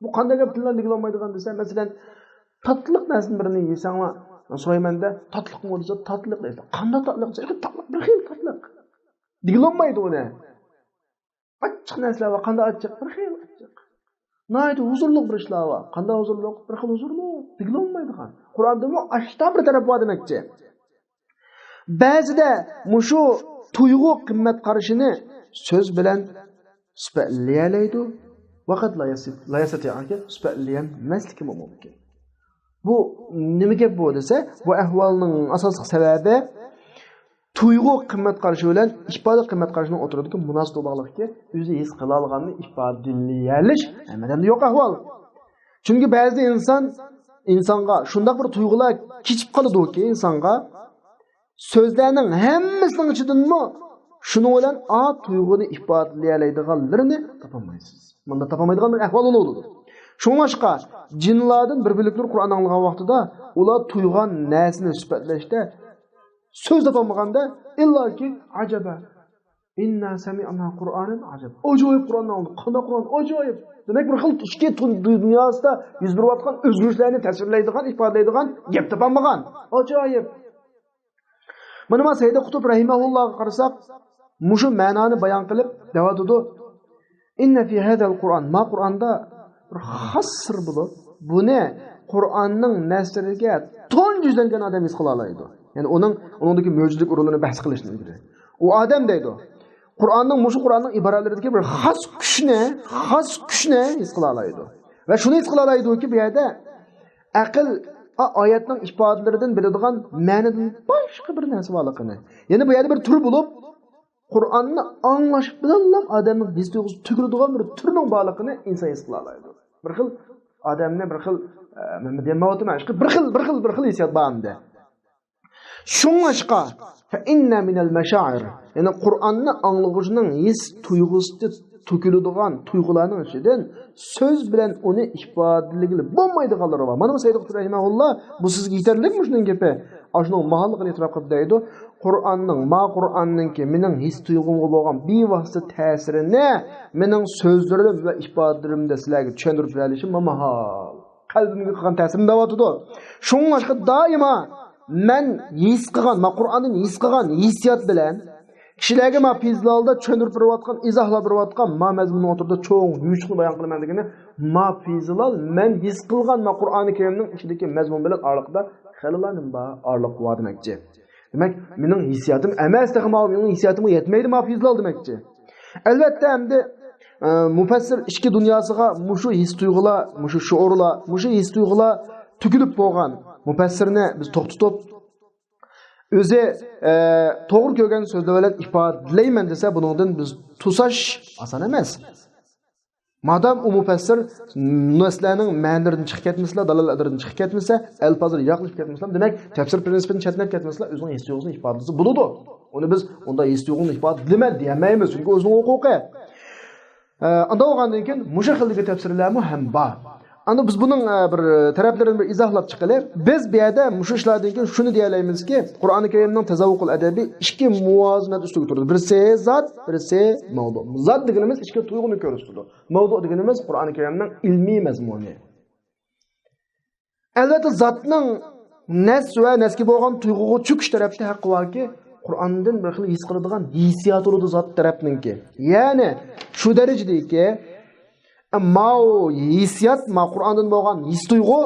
بۇ قانداق گەپ تىللار دېگىلى بولمايدىغان دېسە، مەسىلەن، تاتلىق نەرسىدىن بىرنى يېسەڭلار، سورايمەن-دە، تاتلىقمۇ دېسە، تاتلىق دەيسىلەر. قانداق تاتلىق دېسە، تاتلىق، بىر خىل تاتلىق دېگىلى بولمايدۇ ئۇنى. ئاچچىق نەرسىلەر بار، قانداق ئاچچىق، بىر خىل ئاچچىق. ناھايىتى ھۇزۇرلۇق بىر ئىشلار بار، قانداق ھۇزۇرلۇق، بىر خىل ھۇزۇرلۇق دېگىلى بولمايدىغان. قۇرئاندىمۇ ئاشتا بىر تەرەپ بار دېمەكچى. بەزىدە مۇشۇ تۇيغۇ قىممەت قارىشىنى سۆز بىلەن سۈپەتلىيەلەيدۇ. ۋەقەت لا يەسىت-، لا يەستەتىئۇ، سۈپەتلىيەلمەسلىكىمۇ مۇمكىن. بۇ نېمە گەپ بۇ دېسە، بۇ ئەھۋالنىڭ ئاساسلىق سەۋەبى تۇيغۇ قىممەت قارىشى بىلەن ئىپادە قىممەت قارىشىنىڭ ئوتتۇرىدىكى مۇناسىۋىتى بارلىقكى، ئۆزى ھېس قىلالىغاننى ئىپادىلىيەلىش ھەممىدە يوق ئەھۋال. چۈنكى بەزىدە ئىنسان، ئىنسانغا شۇنداق بىر تۇيغۇلار كېچىپ قالىدۇكى ئىنسانغا، سۆزلەرنىڭ ھەممىسىنىڭ ئىچىدىنمۇ شۇنىڭ بىلەن ئا تۇيغۇنى ئىپادىلىيەلەيدىغانلىرىنى تاپالمايسىز. مۇنداق تاپالمايدىغان بىر ئەھۋال بولىدۇ. شۇڭلاشقا جىنلاردىن بىر بۆلەكلەر قۇرئان ئاڭلىغان ۋاقتىدا ئۇلار تۇيغان نەرسىنى سۈپەتلەشتە سۆز تاپالمىغاندا ئىللاكى ئەجەبە. ئىننا سەمىئنا قۇرئانەن ئەجەبا. ئاجايىپ قۇرئاننى ئاڭلىدۇق. قانداق قۇرئان؟ ئاجايىپ. دېمەك، بىر خىل ئىچكى تۇ-، دۇنياسىدا يۈز بېرىۋاتقان ئۆزگىرىشلەرنى تەسۋىرلەيدىغان، ئىپادىلەيدىغان گەپ تاپالمىغان. ئاجايىپ. مانا ما سەيدى قۇتۇب رەھىمەھۇللاغا قارىساق، مۇشۇ مەنانى بايان قىلىپ دەۋاتىدۇ. ئىننە فى ھەزەل قۇرئان، ما قۇرئاندا بىر خاس سىر بولۇپ، بۇنى قۇرئاننىڭ نەسرىگە تۇنجى يۈزلەنگەن ئادەم ھېس قىلالايدۇ. يەنى ئۇنىڭ، ئۇنىڭدىكى مۆجىزىلىك ئورۇنلىرىنى بەھس قىلىشتىن ئىلگىرى. ئۇ ئادەم دەيدۇ، قۇرئاننىڭ، مۇشۇ قۇرئاننىڭ ئىبارەتلىرىدىكى بىر خاس كۈچنى، خاس كۈچنى ھېس قىلالايدۇ. ۋە شۇنى ھېس قىلالايدۇكى، بۇ يەردە ئەقىل ئا-، ئايەتنىڭ ئىپادىلىرىدىن بىلىدىغان مەنىدىن باشقا بىر نەرسە بارلىقىنى. يەنى بۇ يەردە بىر تۈر بولۇپ، قۇرئاننى ئاڭلاش بىلەنلا ئادەمنىڭ ھېس تۇيغۇسى تۆكۈلىدىغان بىر تۈرنىڭ بارلىقىنى ئىنسان ھېس قىلالايدۇ. بىر خىل ئادەمنى بىر خىل، ئە، نېمە دېيەلمەيۋاتىمەن، بىر خىل، بىر خىل، بىر خىل ھېسسىيات بار ئەمدى. شۇڭلاشقا، فە ئىننە مىنەل مەشائىر، يەنى قۇرئاننى ئاڭلىغۇچىنىڭ ھېس تۇيغۇسى تۆكۈلىدىغان تۇيغۇلارنىڭ ئىچىدىن سۆز بىلەن ئۇنى ئىپادىلىگىلى بولمايدىغانلىرى بار. مانا بۇ سەيد قۇتۇب رەھىمەھۇللا، بۇ سىزگە يېتەرلىكمۇ شۇنىڭ گېپى؟ ئاشۇنىڭ ماھاللىقىنى ئېتىراپ قىلىپ دەيدۇ، قۇرئاننىڭ، ما قۇرئاننىڭكى مېنىڭ ھېس تۇيغۇمغا بولغان بىۋاسىتە تەسىرىنى مېنىڭ سۆزلىرىم ۋە ئىپادىلىرىمدە سىلەرگە چۈشەندۈرۈپ بېرەلىشىم ماھال. قەلبىمگە قىلغان تەسىرىنى دەۋاتىدۇ. شۇڭلاشقا دائىما مەن ھېس قىلغان، ما قۇرئاندىن ھېس قىلغان ھېسسىيات بىلەن كىشىلەرگە ما پىزىلالدا چۈشەندۈرۈپ بېرىۋاتقان، ئىزاھلاپ بېرىۋاتقان ما مەزمۇننىڭ ئوتتۇرىدا چوڭ يوشۇقنى بايان قىلىمەن دېگىنى، ما پىزىلال مەن ھېس قىلغان ما قۇرئانى كەرىمنىڭ ئىچىدىكى مەزمۇن بىلەن ئارىلىقتا خېلىلا نېمە بار، ئارىلىق بار دېمەكچى. دېمەك، مېنىڭ ھېسسىياتىم ئەمەس، تېخى ماۋۇ مېنىڭ ھېسسىياتىمغا يەتمەيدۇ، ماۋۇ پىزىلال دېمەكچى. ئەلۋەتتە، ئەمدى، ئە، مۇپەسسىر ئىچكى دۇنياسىغا مۇشۇ ھېس تۇيغۇلار، مۇشۇ شۇئۇرلار، مۇشۇ ھېس تۇيغۇلار تۆكۈلۈپ بولغان مۇپەسسىرنى بىز توختىتىپ، ئۆزى، ئە، توغرا كۆرگەن سۆزلەر بىلەن ئىپادىلەيمەن دېسە، بۇنىڭدىن بىز توساش ئاسان ئەمەس. مادام ئۇ مۇپەسسىر نەسلەرنىڭ مەنىلىرىدىن چىقىپ كەتمىسىلا، دالالەتلىرىدىن چىقىپ كەتمىسە، ئەلپازلىرى ياقلىشىپ كەتمىسىلا، دېمەك، تەپسىر پىرىنسىپىدىن چەتنەپ كەتمىسىلا، ئۆزىنىڭ ھېس تۇيغۇسىنى ئىپادىلىسە بولىدۇ. ئۇنى بىز ئۇنداق ھېس تۇيغۇنى ئىپادىلىمە دېيەلمەيمىز، چۈنكى ئۆزىنىڭ ھوقۇقى. ئە، ئانداق بولغاندىن كېيىن مۇشۇ خىلدىكى تەپسىرلەرمۇ ھەم بار. ئاندىن بىز بۇنىڭ، ئە، بىر تەرەپلىرىنى بىر ئىزاھلاپ چىقىلى. بىز بۇ يەردە مۇشۇ ئىشلاردىن كېيىن شۇنى دېيەلەيمىزكى، قۇرئانى كەرىمنىڭ تەزەۋۋۇقۇل ئەدەبى ئىككى مۇۋازىنەت ئۈستىگە تۇرىدۇ. بىرسى زات، بىرسى مەۋزۇ. زات دېگىنىمىز ئىچكى تۇيغۇنى كۆرسىتىدۇ. مەۋزۇ دېگىنىمىز قۇرئانى كەرىمنىڭ ئىلمىي مەزمۇنى. ئەلۋەتتە، زاتنىڭ نەس ۋە نەسكە بولغان تۇيغۇغا چۆكۈش تەرەپتە ھەققى باركى، قۇرئاندىن بىر خىل ھېس قىلىدىغان ھېسسىيات بولىدۇ زات تەرەپنىڭكى. يەنى شۇ دەرىجىدىكى، ماۋۇ ھېسسىيات، ما قۇرئاندىن بولغان ھېس تۇيغۇ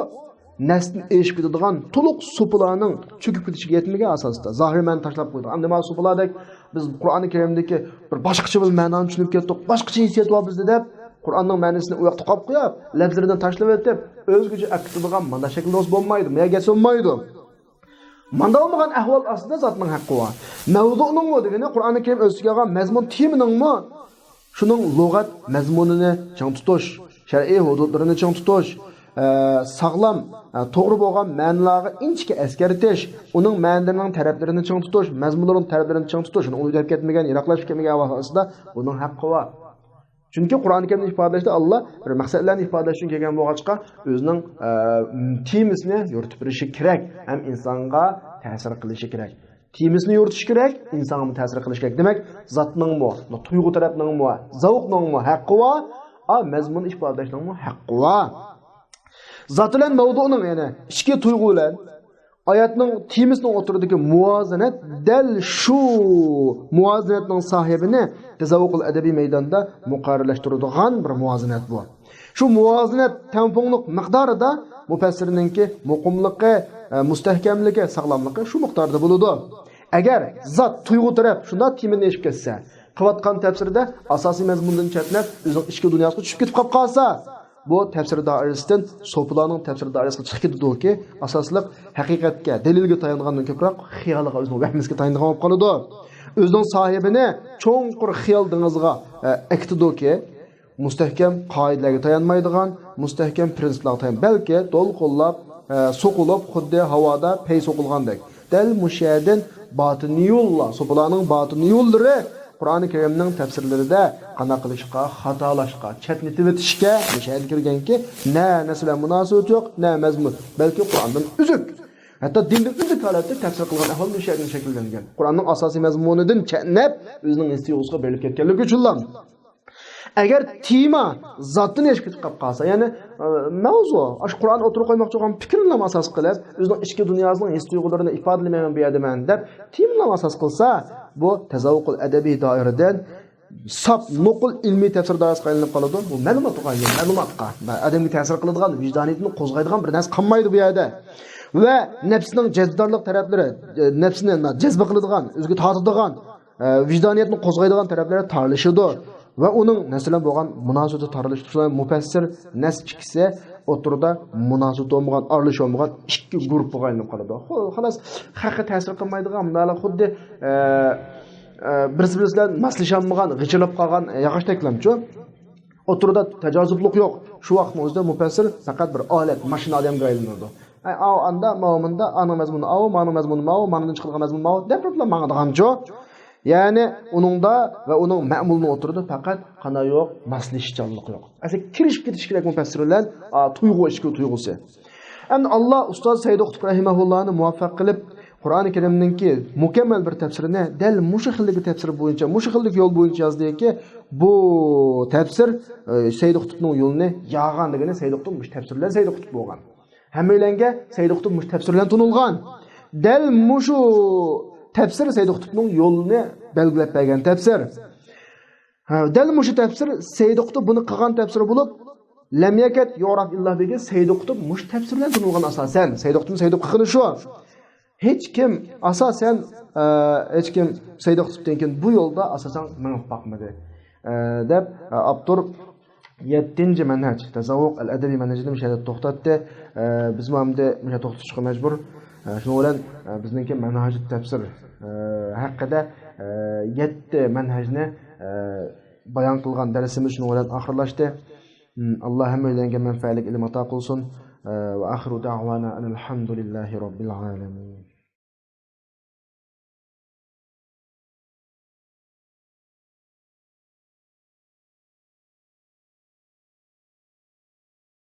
نەستىن ئېشىپ كېتىدىغان تولۇق سۇپىلارنىڭ چۆكۈپ كېتىشىگە يەتمىگەن ئاساستا، زاھىرىي مەنىنى تاشلاپ قويىدۇ. ئەمدى ماۋۇ سۇپىلاردەك بىز قۇرئانى كەرىمدىكى بىر باشقىچە بىر مەنانى چۈشىنىپ كەتتۇق، باشقىچە ھېسسىيات بار بىزدە دەپ، قۇرئاننىڭ مەنىسىنى ئۇ ياقتا قويۇپ قويۇپ، لەپزىلىرىدىن تاشلىۋېتىپ، ئۆزگىچە ئەكىتىدىغان مانداق شەكىلدە بولسا بولمايدۇ، مۇنداق گەپ بولمايدۇ. مانداق بولمىغان ئەھۋال ئاستىدا زاتنىڭ ھەققى بار. مەۋزۇنىڭمۇ دېگىنى قۇرئانى كەرىم ئۆز ئىچىگە ئالغان مەزمۇن تېمىنىڭمۇ شۇنىڭ لۇغەت مەزمۇنىنى چىڭ تۇتۇش، شەرئىي ھۇدۇدلىرىنى چىڭ تۇتۇش، ئە، ساغلام، ئە، توغرا بولغان مەنىلەرگە ئىنچىكە ئەسكەرتىش، ئۇنىڭ مەنىلىرىنىڭ تەرەپلىرىنى چىڭ تۇتۇش، مەزمۇنلىرىنىڭ تەرەپلىرىنى چىڭ تۇتۇش، ئۇنى ئۇنتۇپ كەتمىگەن، يىراقلىشىپ كەتمىگەن ئەھۋال ئاستىدا بۇنىڭ ھەققى بار. چۈنكى قۇرئانى كەرىمنى ئىپادىلەشتە ئاللا بىر مەقسەتلەرنى ئىپادىلەش ئۈچۈن كەلگەن بولغاچقا، ئۆزىنىڭ، ئە، تېمىسىنى يورۇتۇپ بېرىشى كېرەك ھەم ئىنسانغا تەسىر قىلىشى كېرەك. تېمىسىنى يورۇتۇش كېرەك، ئىنسانغىمۇ تەسىر قىلىشى كېرەك. دېمەك، زاتنىڭمۇ، تۇيغۇ تەرەپنىڭمۇ، زەۋقنىڭمۇ ھەققى بار، ئا، مەزمۇن ئىپادىلەشنىڭمۇ ھەققى بار. زات بىلەن مەۋزۇنىڭ، يەنى ئىچكى تۇيغۇ بىلەن ئايەتنىڭ تېمىسىنىڭ ئوتتۇرىدىكى مۇۋازىنەت، دەل شۇ مۇۋازىنەتنىڭ ساھىبىنى تەزەۋۋۇقۇل ئەدەبىي مەيدانىدا مۇقەررەرلەشتۈرىدىغان بىر مۇۋازىنەت بۇ. شۇ مۇۋازىنەت تەڭپۇڭلۇق مىقدارىدا مۇپەسسىرنىڭكى مۇقىملىقى، ئە، مۇستەھكەملىكى، ساغلاملىقى شۇ مىقداردا بولىدۇ. ئەگەر زات، تۇيغۇ تەرەپ شۇنداق تېمىدىن ئېشىپ كەتسە، قىلىۋاتقان تەپسىرىدە ئاساسىي مەزمۇندىن چەتنەپ، ئۆزىنىڭ ئىچكى دۇنياسىغا چۈشۈپ كېتىپ قاپ قالسا، بۇ تەپسىر دائىرىسىدىن سوپىلارنىڭ تەپسىر دائىرىسىغا چىقىپ كېتىدۇكى، ئاساسلىق ھەقىقەتكە، دەلىلگە تايانغاندىن كۆپرەك خىيالىغا، ئۆزىنىڭ ۋەھمىسىگە تايىنىدىغان بولۇپ قالىدۇ. ئۆزىنىڭ ساھىبىنى چوڭقۇر خىيال دېڭىزىغا، ئە، ئەكېتىدۇكى، مۇستەھكەم قائىدىلەرگە تايانمايدىغان، مۇستەھكەم پىرىنسىپلارغا تايان-، بەلكى دولقۇنلاپ، ئە، سوقۇلۇپ، خۇددى ھاۋادا پەي سوقۇلغاندەك. دەل مۇشۇ يەردىن باتىنىي يوللار، سوپىلارنىڭ باتىنىي يوللىرى قۇرئانى كەرىمنىڭ تەپسىرلىرىدە قانداق قىلىشقا، خاتالاشقا، چەتنىتىۋېتىشكە مۇشۇ يەردىن كىرگەنكى، نە نەرسە بىلەن مۇناسىۋىتى يوق، نە مەزمۇن، بەلكى قۇرئاندىن ئۈزۈك، ھەتتا دىندىن ئۈزۈك ھالەتتە تەپسىر قىلغان ئەھۋال مۇشۇ يەردىن شەكىللەنگەن. قۇرئاننىڭ ئاساسىي مەزمۇنىدىن چەتنەپ، ئۆزىنىڭ ھېس تۇيغۇسىغا بېرىلىپ كەتكەنلىكى ئۈچۈنلا. ئەگەر تېما زاتتىن ئېشىپ كېتىپ قالىپ قالسا، يەنى، ئە، مەۋزۇ، ئاشۇ قۇرئان ئوتتۇرىغا قويماقچى بولغان پىكىرنى ئاساس قىلىپ، ئۆزىنىڭ ئىچكى دۇنياسىنىڭ ھېس تۇيغۇلىرىنى ئىپادىلىمەيمەن بۇ يەردە مەن دەپ، تېمىنى ئاساس قىلسا، بۇ تەزەۋۋۇقۇل ئەدەبىي دائىرىدىن ساپ نوقۇل ئىلمىي تەپسىر دائىرىسىگە ئايلىنىپ قالىدۇ. بۇ مەلۇماتقا، مەلۇماتقا، ئادەمگە تەسىر قىلىدىغان، ۋىجدانىيىتىنى قوزغايدىغان بىر نەرسە قالمايدۇ بۇ يەردە. ۋە نەپسنىڭ جەزبىدارلىق تەرەپلىرى، ئە، نەپسنى جەزب قىلىدىغان، ئۆزىگە تارتىدىغان، ئە، ۋىجدانىيەتنى قوزغايدىغان تەرەپلىرى تارلىشىدۇ. ۋە ئۇنىڭ نەرسە بىلەن بولغان مۇناسىۋىتى تارلىشىدۇ. شۇڭا مۇپەسسىر، نەس ئىككىسى ئوتتۇرىدا مۇناسىۋىتى بولمىغان، ئارىلىشىۋالمىغان ئىككى گۇرۇپپىغا ئايلىنىپ قالىدۇ. خو-، خالاس، خەققە تەسىر قىلمايدىغان، مۇنداقلا خۇددى، ئە، ئە، بىرسى بىرسى بىلەن ماسلىشالمىغان، غىچىرلاپ قالغان، ئە، ياغاچتەكلەمچۇ. ئوتتۇرىدا تاجاۋۇزلۇق يوق. شۇ ۋاقىتنىڭ ئۆزىدە مۇپەسسىر پەقەت بىر ئالەت، ماشىنا ئادەمگە ئايلىنىدۇ. ئەي، ئاۋۇ ئاندا، ماۋۇ مۇندا، ئانىڭ مەزمۇنى ئاۋۇ، مانىڭ مەزمۇنى ماۋۇ، مانىدىن چىقىدىغان مەزمۇن ماۋۇ، دەپ ماڭىدىغانچۇ. يەنى ئۇنىڭدا ۋە ئۇنىڭ مەمۇلىنىڭ ئوتتۇرىدا پەقەت قانداق يوق؟ ماسلىشىشچانلىق يوق. ئەسلى كىرىشىپ كېتىش كېرەك مۇپەسسىر بىلەن، ئا، تۇيغۇ، ئىچكى تۇيغۇسى. ئەمدى ئاللا ئۇستاز سەيد قۇتۇپ رەھىمەھۇللانى مۇۋەپپەق قىلىپ، قۇرئانى كەرىمنىڭكى مۇكەممەل بىر تەپسىرىنى دەل مۇشۇ خىلدىكى تەپسىر بويىچە، مۇشۇ خىلدىكى يول بويىچە يازدىكى، بۇ تەپسىر، ئە، سەيد قۇتۇپنىڭ يولىنى ياغان دېگىنى سەيد قۇتۇپ مۇشۇ تەپسىر بىلەن سەيد قۇتۇپ بولغان. ھەممەيلەنگە سەيد قۇتۇپ مۇشۇ تەپسىر بىلەن تونۇلغان. دەل مۇشۇ تەپسىر سەيد قۇتۇپنىڭ يولىنى بەلگىلەپ بەرگەن تەپسىر. ھە، دەل مۇشۇ تەپسىر سەيد قۇتۇپ بۇنى قىلغان تەپسىر بولۇپ، لەم يەكەد يۇئراف ئىللا بىھى سەيد قۇتۇپ مۇشۇ تەپسىر بىلەن تونۇلغان ئاساسەن. سەيد قۇتۇپنىڭ سەيد قۇتۇپ قىلغىنى شۇ. ھېچ كىم ئاساسەن، ئە، ھېچ كىم سەيد قۇتۇپتىن كېيىن بۇ يولدا ئاساسەن مېڭىپ باقمىدى، ئە، دەپ، ئە، ئاپتور يەتتىنچى مەنھەج، تەزەۋۋۇق ئەل ئەدەبىي مەنھەجىنى مۇشۇ يەردە توختاتتى. ئە، بىزمۇ ئەمدى مۇشۇ يەردە توختىتىشقا مەجبۇر. ئە، شۇنىڭ بىلەن، ئە، بىزنىڭكى مەنھەجۇت تەپسىر، ئە، ھەققىدە، ئە، يەتتە مەنھەجنى، ئە، بايان قىلغان دەرسىمىز شۇنىڭ بىلەن ئاخىرلاشتى. ئاللا ھەممەيلەنگە مەنپەئەتلىك ئىلىم ئاتا قىلسۇن. ئە، ۋە ئاخىرۇ دەئۋانا ئەنىل ھەمدۇلىللاھى رەببىل ئالەمىن.